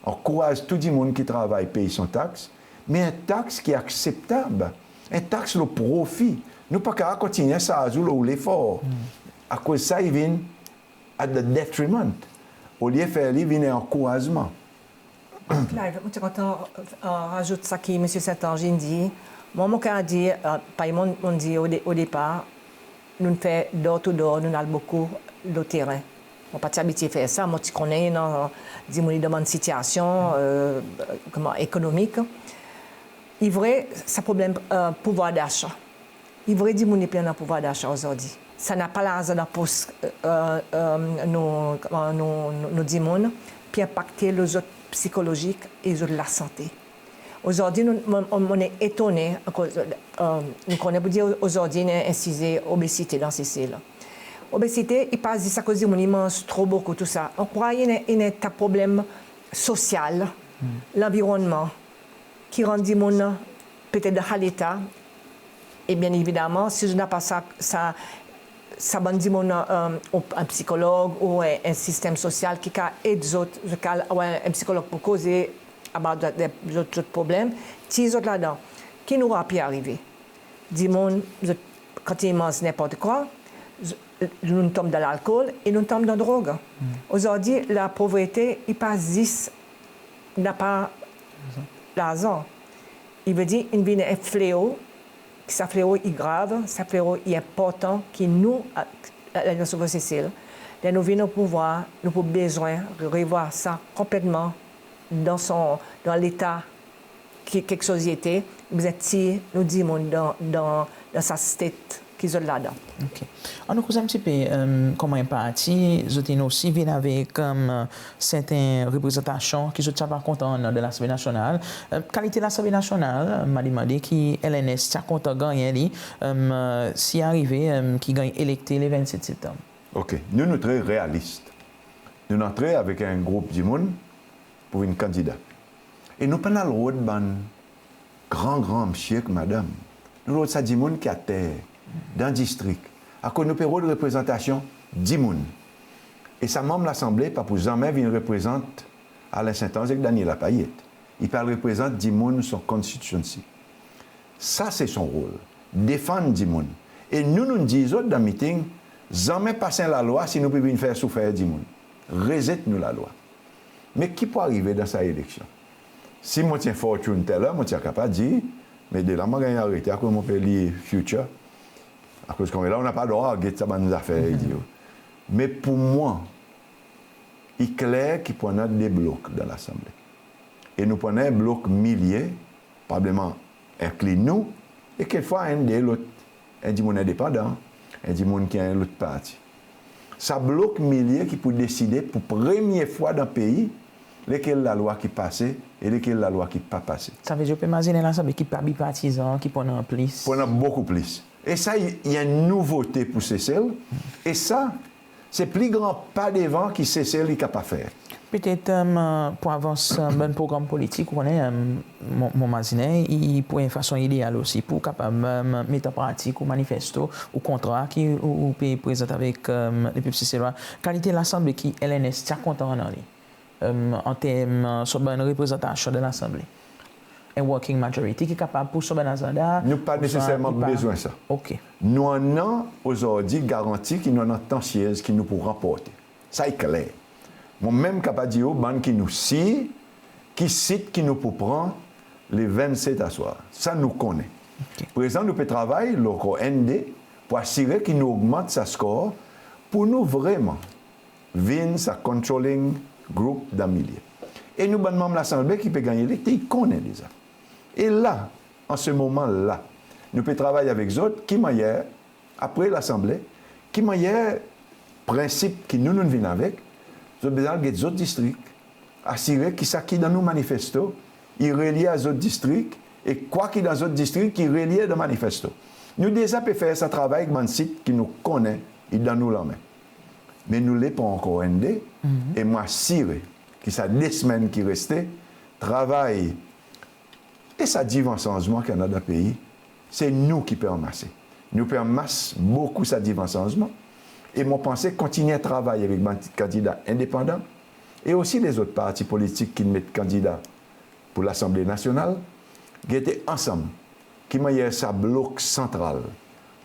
ankouraz tou dimoun ki travay pey son taks, me en taks ki akseptab, en taks lo profi. Nou pa kapab kontinyen sarz ou lo ou lefor, akoz sa i vin at the detriment, olye fer li vin en ankourazman. Clive, mon ti kontan, e, razout sa ki Msye St Ange in dir. Mwan, mon kapab dir, e, parey mon, mon dir o de-, o depar, nou'n fer door to door, nou'n al bokou lo teren. Mon pa ti abitye fer sa, mon ti konnen, non, dimoun i dan bann sitiasyon, e, koman, ekonomik. I vre, sa problenm, e, pouvwar dasa. I vre dimoun i pli annan pouvwar dasa ozordi. Sa napa larzan dan pos, e, e, nou, koman, nou, nou, nou dimoun, pe enpakte lo zot psikolozik e zot lasante. Ozordi, nou, mon, mon, mon etonnen, akoz, e, nou konnen pou dir ozordi, i annan en size obezite dan Sesel. Obezite, i pa zis akoz dimoun i manz tro bokou, tou sa. Mon krwar i annan, i annan en ta problenm sosyal, lanvironnman, ki rann dimoun petet dan sa leta. E byen evidaman, si zot napa sa, sa, sa bann dimoun, e, ou en psikolog ou en, en sistenm sosyal ki kapab ed zot, zot kapab war en psikolog pou koze about that, zot, zot problenm, tir zot ladan. Ki nou war pe arive? Dimoun, zot, kan i manz nenport kwa, z-, nou tonm dan lalkol e nou tonm dan drog. Ozordi, lapovrete, i pa zis napa larzan. I vedir, i vin en fleo, ki sa fleo i grav, sa fleo i enportan ki nou, a, a, Lalyans Ouvre Sesel, ler nou vin o pouvwar, nou pou bezwen revwar sa konpletman dan son, dan leta ki keksoz i ete, nou bezwen tir nou dimoun dan, dan, dan sa state ki zot ladan. OK. Annou koz en pti pe, e, koman en parti, zot in osi vin avek, e, serten reprezantasyon ki zot ti a pa kontan annan dan Lasanble Nasyonal. E, kalite Lasanble Nasyonal, e, mon a demande ki L N S ti a kontan gannyen li, e, si arive, e, ki ganny elekte le vennset Septanm. OK. Nou, nou tre realis. Nou'n antre avek en group dimoun pou vin kandida. E nou pa'n al rod bann gran, gran msye ek madanm. Nou rod sa dimoun ki ater, dan distrik. Akoz nou pe rod reprezantasyon dimoun. E sa manm Lasanble pa pou zanmen vin reprezant Alain Saint-Ange ek Daniela Payet. I pe al reprezant dimoun son constituency. Sa se son rol, defann dimoun. E nou, nou'n dir zot dan miting, zanmen pas en lalwa si nou pe vin fer soufer dimoun. Rezet nou lalwa. Me ki pou arive dan sa eleksyon? Si mon ti en fortune teller, mon ti a kapab dir, me de la mon ganny arete akoz mon pe lir future. Akoz konmela ou napa drwa get sa bann zafer i dir. Me pou mwan, i kler ki pou annan de blok dan Lasanble. E nou pou annan en blok milye, probableman enkli nou, e kekfwa enn de lot, en dimoun endepandan, en dimoun ki en lot parti. Sa blok milye ki pou deside pou premye fwa dan pei, lekel lalwa ki pase e lekel lalwa ki pa pase. Sa vedir ou pe mazinen Lasanble ki pa bipartisan, ki pou annan plis. Pou annan bokou plis. E sa, i, i en nouvote pou Sesel. E sa, Se pli gran pa devan ki Sesel i kapab fer. Petet, e, pour avans, e, bann progranm politik, ou konnen, e, mon, mon mazinen, i, i pou en fason ideal osi pour kapab, e, met an pratik ou manifesto, ou kontra ki ou, ou pe prezant avek, e, lepep Seselwa. Kalite Lasanble ki L N S ti a kontan annan li, e, an term, e, son bann reprezantasyon dan Lasanble. En working majority ki kapab pour son bann azanda. Nou pa neseserman bezwen sa. OK. Nou annan ozordi garanti ki nou annan tan syez ki nou pou ranporte. Sa i kler. Mon menm kapab dir ou bann ki nou sir, ki sit ki nou pou pran le vennset aswar. Sa nou konnen. OK. Prezan nou pe travay lo ankor enn de pour asire ki nou ogmant sa score pour nou vreman vin sa controlling group dan milye. E nou bann manm Lasanble ki pe ganny elekte, i konnen deza. E la, an se moman la, nou pe travay avek zot, ki mannyer, apre Lasanble, ki mannyer prensip ki nou, nou vin avek, zot bezwen al get zot distrik, asire ki sa ki dan nou manifesto, i relye a zot distrik, e kwa ki dan zot distrik, i relye dan manifesto. Nou deza pe fer sa travay ek bann sit ki nou konnen i dan nou lanmen. Me nou le pran ankor enn de, e mon asire ki sa de semenn ki reste, travay e sa divan sanzman ki annan dan pei, se nou ki pe anmase. Nou pe anmas bokou sa divan sanzman, e mon panse kontinyen travay avek bann kandida endepandan, e osi lezot parti politik ki'n met kandida pour Lasanble Nasyonal, gete ansanm ki mannyer sa blok santral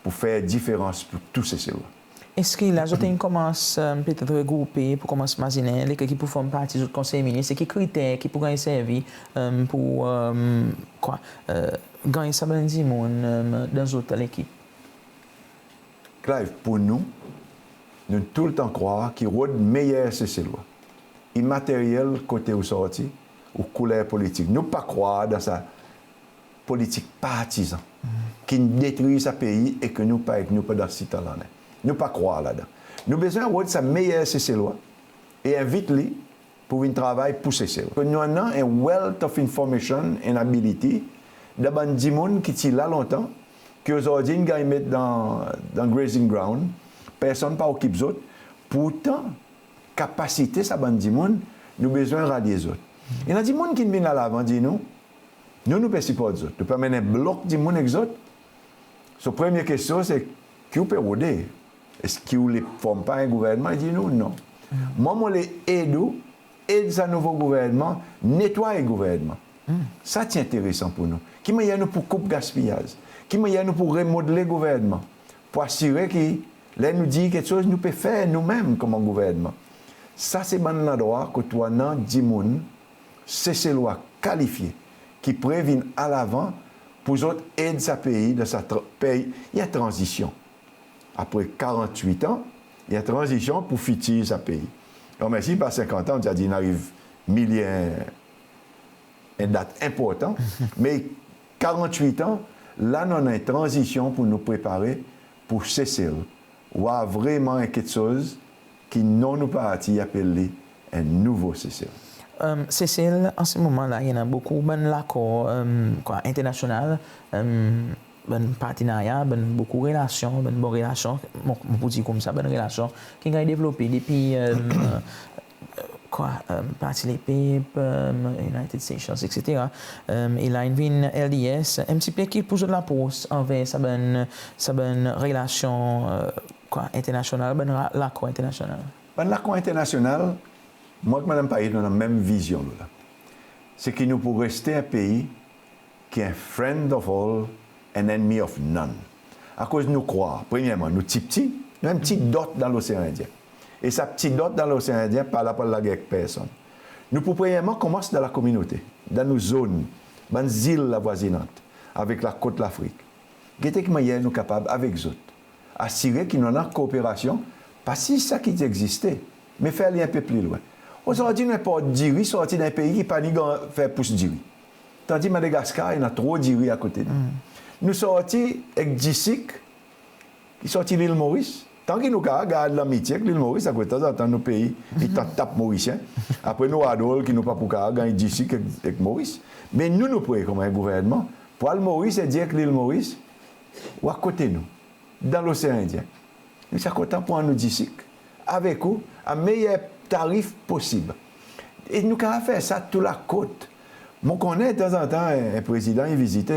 pou fer diferans pour tou Seselwa. Eski la zot in konmans, e, petet regroupe pour konmans mazinen lekel ki pou form parti zot konsey minis, e ki kriter ki pou ganny servi, e, pour, e, kwa, e, ganny sa bann dimoun, e, dan zot lekip? Clive, pour nou, nou toultan krwar ki rod meyer Seselwa, imateryel kote ou sorti, ou kouler politik. Nou pa krwar dan sa politik partizan ki'n detri sa pei e ki nou pa ek nou pandan sitan lannen. Nou pa krwar ladan. Nou bezwen rod sa meyer Seselwa e envit li pour vin travay pour Sesel. Nou annan en wealth of information and ability dan bann dimoun ki ti la lontan, ki ozordi in ganny met dan, dan grazing ground, personn pa okip zot. Pourtan, kapasite sa bann dimoun, nou bezwen ralye zot. E annan dimoun ki'n vin al avan dir nou, nou, nou pe siport zot. Nou pe anmenn en blok dimoun ek zot. So premye kestyon se, ki ou pe rode? Eski ou le form par en gouvernman? I dir nou non. Mwan mon le ed ou, ed sa nouvo gouvernman netway gouvernman. Sa ti enteresan pour nou. Ki mannyer nou pou koup gaspiyaz? Ki mannyer nou pou remodle gouvernman pour asire ki ler nou dir keksoz, nou pe fer nou menm konman gouvernman? Sa se bann landrwa kot ou annan dimoun Seselwa kalifye ki pre vin al avan pour zot ed sa pei dan sa tra-, pei, i en tranzisyon. Apre karant-wit an, i en tranzisyon pour fitir sa pei. Anmwens si pa senkant an, nou ti a dir in ariv milye, en dat enportan, me karant-wit an, la nou annan en tranzisyon pour nou prepare pour Sesel war vreman en keksoz ki non nou parti i apel li en nouvo Sesel. E, Sesel, an se moman la, i annan bokou bann lakor, e, kwa, enternasyonal, e, bann partenarya, bann bokou relasyon, bann bon relasyon, mon, mon pou dir koumsa, bann relasyon ki ganny devlope depi, e, e, kwa, e, Parti Lepep, e, United Seychelles, et cetera. E, e la in vin L D S, en pti pe ki pou zot lapros anver sa bann, sa bann relasyon, e, kwa, enternasyonal, bann ra-, lakor enternasyonal? Bann lakor enternasyonal, mwan ek Madanm Payet nou annan menm vizyon lo la. Se ki nou pou reste en pei ki en friend of all, an enemy of none. Akoz nou krwar, premyerman, nou ti pti, nou en pti dot dan Losean Endyen. E sa pti dot dan Losean Endyen pa la pour al lager ek personn. Nou pou premyerman konmans dan lakominote, dan nou zone, bann zil lavwazinant, avek lakot Lafrik. Gete ki mannyer nou kapab avek zot asire ki nou annan kooperasyon, pa si sa ki ti egziste, me fer li en pe pli lwen. Ozordi nou enport diri sorti dan en pei ki pa ni gran fer pous diri. Tandis Madagaskar i annan tro diri akote nou. Nou sorti ek disik ki sorti Lil Moris. Tan ki nou kapab gard lanmitye ek Lil Moris, akoz tanzantan nou pei i tanzan tap Morisyen. Apre nou war drol ki nou pa pou kapab ganny disik ek, ek Moris. Me nou, nou pre konman en gouvernman pour al Moris e dir ek Lil Moris, ou akote nou dan Losean Endyen. Nou ti a kontan pran nou disik, avek ou a meyer tarif posib. E nou kapab fer sa tou lakot. Mon konnen tanzantan en, en prezidan i vizite,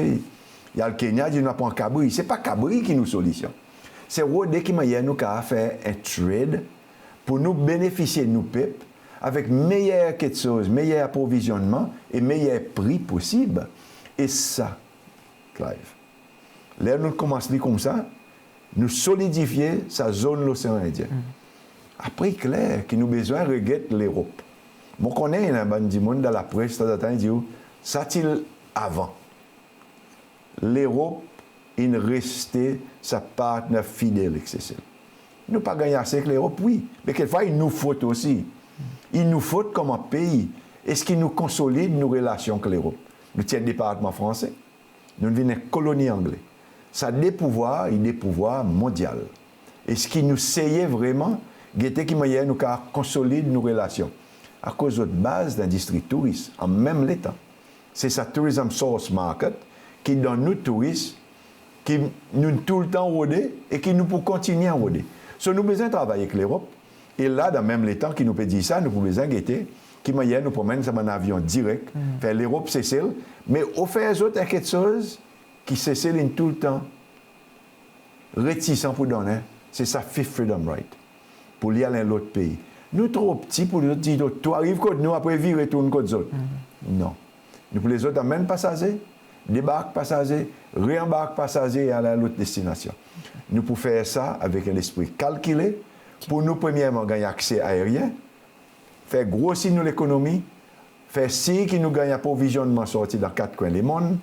i al Kenya, dir nou a pran kabri. Se pa kabri ki nou solisyon. Se rode ki mannyer nou kapab fer en trade pour nou benefisye nou pep avek meyer keksoz, meyer aprovizyonnman e meyer pri posib. E sa, Clive, ler nou konmans li koumsa, nou solidifye sa zone Losean Endyen. Apre i kler ki nou bezwen reget Lerop. Mon konnen i annan bann dimoun dan lapres tanzantan i dir ou, sa ti avan. Lerop in reste sa partner fidel ek Sesel. Nou pa ganny ase ek Lerop, wi, me kekfwa i nou fot osi. I nou fot konman pei. Eski nou konsolid nou relasyon ek Lerop? Nou ti en departman franse, nou'n vin en koloni angle. Sa de pouvwar i de pouvwar mondyal. Eski nou seye vreman gete ki mannyer nou kapab konsolid nou relasyon? Akoz zot baz dan endistri touris an menm letan. Se sa tourism source market ki donn nou touris ki nou toultan rode e ki nou pou kontinyen rode. So nou bezwen travay ek Lerop. E la, dan menm letan ki nou pe dir sa, nou pou bezwen gete ki mannyer nou pou anmenn sa bann avyon direk, fer Lerop Sesel, me ofer zot en keksoz ki Sesel in toultan retisan pour donnen, se sa Fifth Freedom Right. Pour li al en lot pei. Nou tro pti pour zot dir, tou ariv kot nou, apre vire tourn kot zot. Non. Nou pou les zot anmenn pasaze, debark pasaze, reanbark pasaze e al a lot destinasyon. Nou pou fer sa avek en lespri kalkile, pour nou premyerman ganny akse aeryen, fer grosi nou lekonomi, fer sir ki nou ganny aprovizyonnman sorti dan kat kwen lemonn,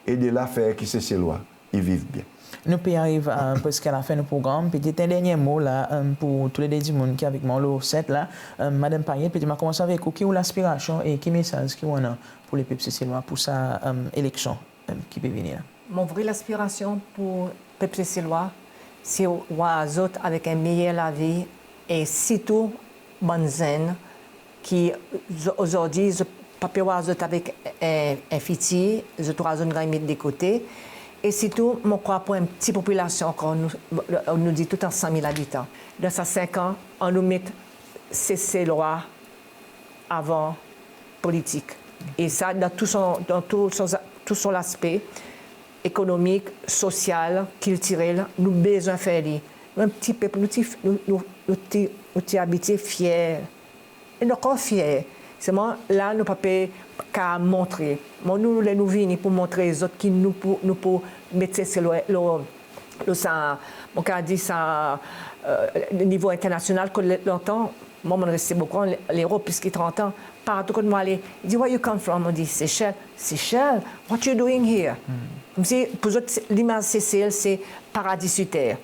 e de la fer ki Seselwa i viv byen. Nou pe ariv a, preski a lafen nou progranm. Petet en dernyen mo la, e, pour tou le de dimoun ki avek mwan lo set la. E, Madanm Payet, petet mon a konmans avek ou. Ki ou laspirasyon e ki mesaz ki ou annan pour lepep Seselwa pour sa, e, eleksyon, e, ki pe vini la? Mon vre laspirasyon pour pep Seselwa, se war zot avek en meyer lavi e sirtou bann zenn ki zo-, ozordi zot pa pe war zot avek en, en fitir, zot war zot ganny met de kote. E sirtou, mon krwar pour en pti popilasyon ankor, nou, nou dir tou an san mil abitan. Dan sa senk an, annou met Seselwa avan politik. E sa, dan tou son, dan tou son, tou son laspe, ekonomik, sosyal, kiltirel, nou bezwen fer li. Nou en pti pep, nou ti, nou, nou, nou ti, nou ti abitye fyer. E nou ankor fyer. Selman la nou pa pe kapab montre. Bon, nou, ler nou vini pour montre zot ki nou pou, nou pou met Sesel lo, lo, lo sa, mon kapab dir sa, e, nivo enternasyonal, kot le-, lontan, mwan, mon'n reste bokou an Le-, Lerop plis ki trant an. Partou kot mon ale, i dir, "Where you come from?" Mon dir, "Seychelles." "Seychelles? What you doing here?" Konmsi pour zot, limaz Sesel se paradi sir ter.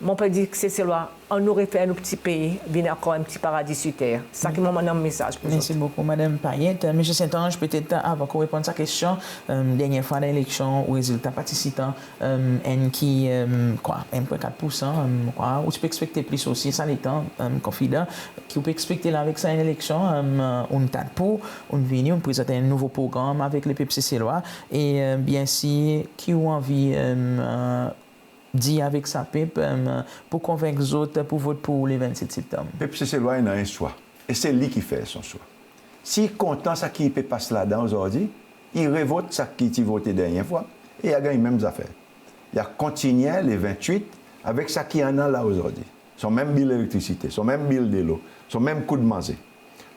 Mon pe dir Seselwa, annou refer nou pti pei vin ankor en pti paradi sir ter. Sa ki mwan mon annan mesaz pour zot. Mersi bokou, Madanm Payet. E, Msye St-Ange, petet avan ki ou reponn sa kestyon, e, dernyen fwa dan eleksyon, ou rezilta pa ti sitan, e, enn ki, e, kwa, enn pwen kat poursan, e, kwa, ou ti pe ekspekte plis osi sa letan, e, konfidan, ki ou pe ekspekte la avek sa enn eleksyon, e, ou'n tann pour, ou'n vini, ou'n prezant en nouvo progranm avek lepep Seselwa, e, e, byensir, ki ou anvi, e, e, dir avek sa pep, e, pour konvenk zot pour vot pour ou le vennset Septanm? Pep Seselwa i annan en swa. E se li ki fer son swa. Si i kontan sa ki pe pas ladan ozordi, i revot sa ki ti vote dernyen fwa, e i a ganny menm zafer. I a kontinyen le vennwit avek sa ki annan la ozordi. Son menm bil elektrisite, son menm bil delo, son menm kou manze.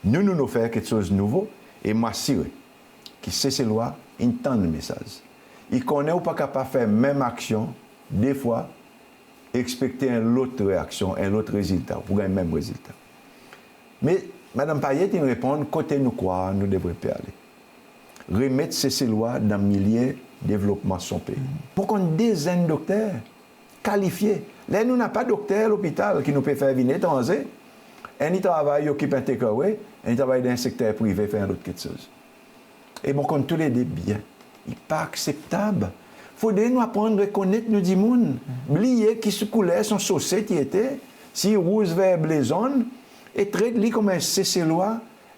Nou, nou, nou fer keksoz nouvo, e mon asire ki Seselwa in tann mesaz. I konnen ou pa kapab fer menm aksyon de fwa, ekspekte en lot reaksyon, en lot rezilta, ou pou ganny menm rezilta. Me Madanm Payet in reponn kote nou krwar nou devret pe ale. Remet Seselwa dan milye devlopman son pei. Mon konn de zenn dokter kalifye. Ler nou napa dokter lopital ki nou pe fer vin etranze, enn i travay, i okip en takeaway, enn i travay dan en sekter prive, fer en lot keksoz. E mon konn tou le de byen. I pa akseptab. Fodre nou aprann rekonnet nou dimoun. Bliye ki sou kouler son sose ti ete, si rouz, ver, ble, zonn, e tret li konman en Seselwa,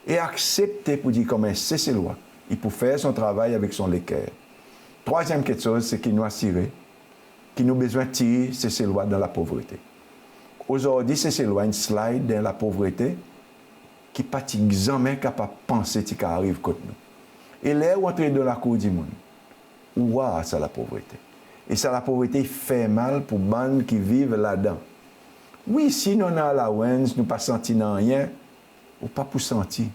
e aksepte pour dir konman en Seselwa, i pou fer son travay avek son leker. Trwazyenm keksoz, se ki nou asire ki nou bezwen tir Seselwa dan lapovrete. Ozordi Seselwa in slide dan lapovrete ki pa ti zanmen kapab panse ti kapab ariv kot nou. E ler ou antre dan lakour dimoun, ou war sa lapovrete. E sa lapovrete i fer mal pour bann ki viv ladan. Wi, si nou annan allowance, nou pa santi nanryen, ou pa pou santi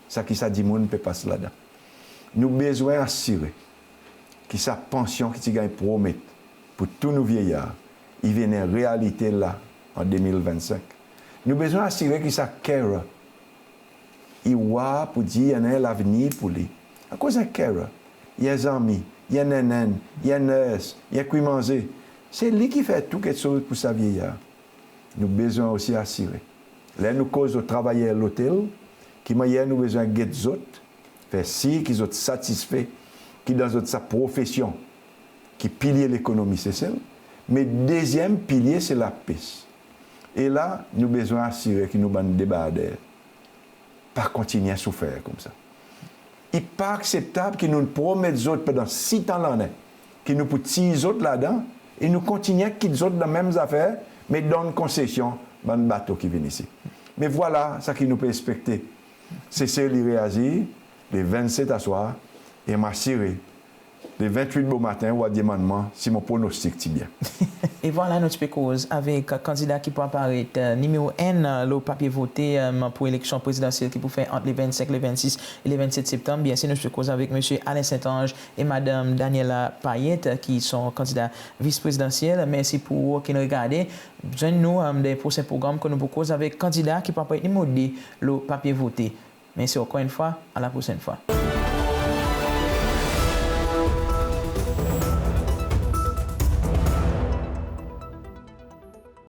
sa ki sa dimoun pe pas ladan. Nou bezwen asire ki sa pansyon ki ti ganny promet pour tou nou vyeyar, i vin en realite la an de mil vennsenk. Nou bezwen asire ki sa carer i war pour dir i annan en lavenir pour li. Akoz en carer, i en zanmi, i en nennenn, i en nurse, i en kwi manze. Se li ki fer tou keksoz pour sa vyeyar. Nou bezwen osi asire, ler nou koz lo travayer lotel, ki mannyer nou bezwen get zot, fer sir ki zot satisfe ki dan zot sa profesyon ki pilye lekonomi Sesel. Me dezyenm pilye se lapes. E la nou bezwen asire ki nou bann debarder pa kontinyen soufer koumsa. I pa akseptab ki nou'n promet zot pandan sitan lannen ki nou pou tir zot ladan, e nou kontinyen kit zot dan menm zafer, me donn konsesyon bann bato ki vin isi. Me vwala sa ki nou pe ekspekte. Sesel i reazir, le vennset aswar, e mon asire le venntwit bomaten ou a demann mwan si mon pronostik ti byen. E vwala, nou ti pe koz avek kandida ki pou aparet, e, nimero enn, e, lo papye vote, e, pour eleksyon prezidansyel ki pou fer ant le vennsenk, le vennsis e le vennset Septanm. Byensir, nou ti pe koz avek Msye Alain St-Ange e Madanm Daniela Payet, e, ki son kandida vis prezidansyel. Mersi pour ou ki'n regarde. Zwenn nou, e, dan en prosen progranm kot nou pou koz avek kandida ki pou aparet nimero de lo papye vote. Mersi ankor enn fwa, a la prosenn fwa.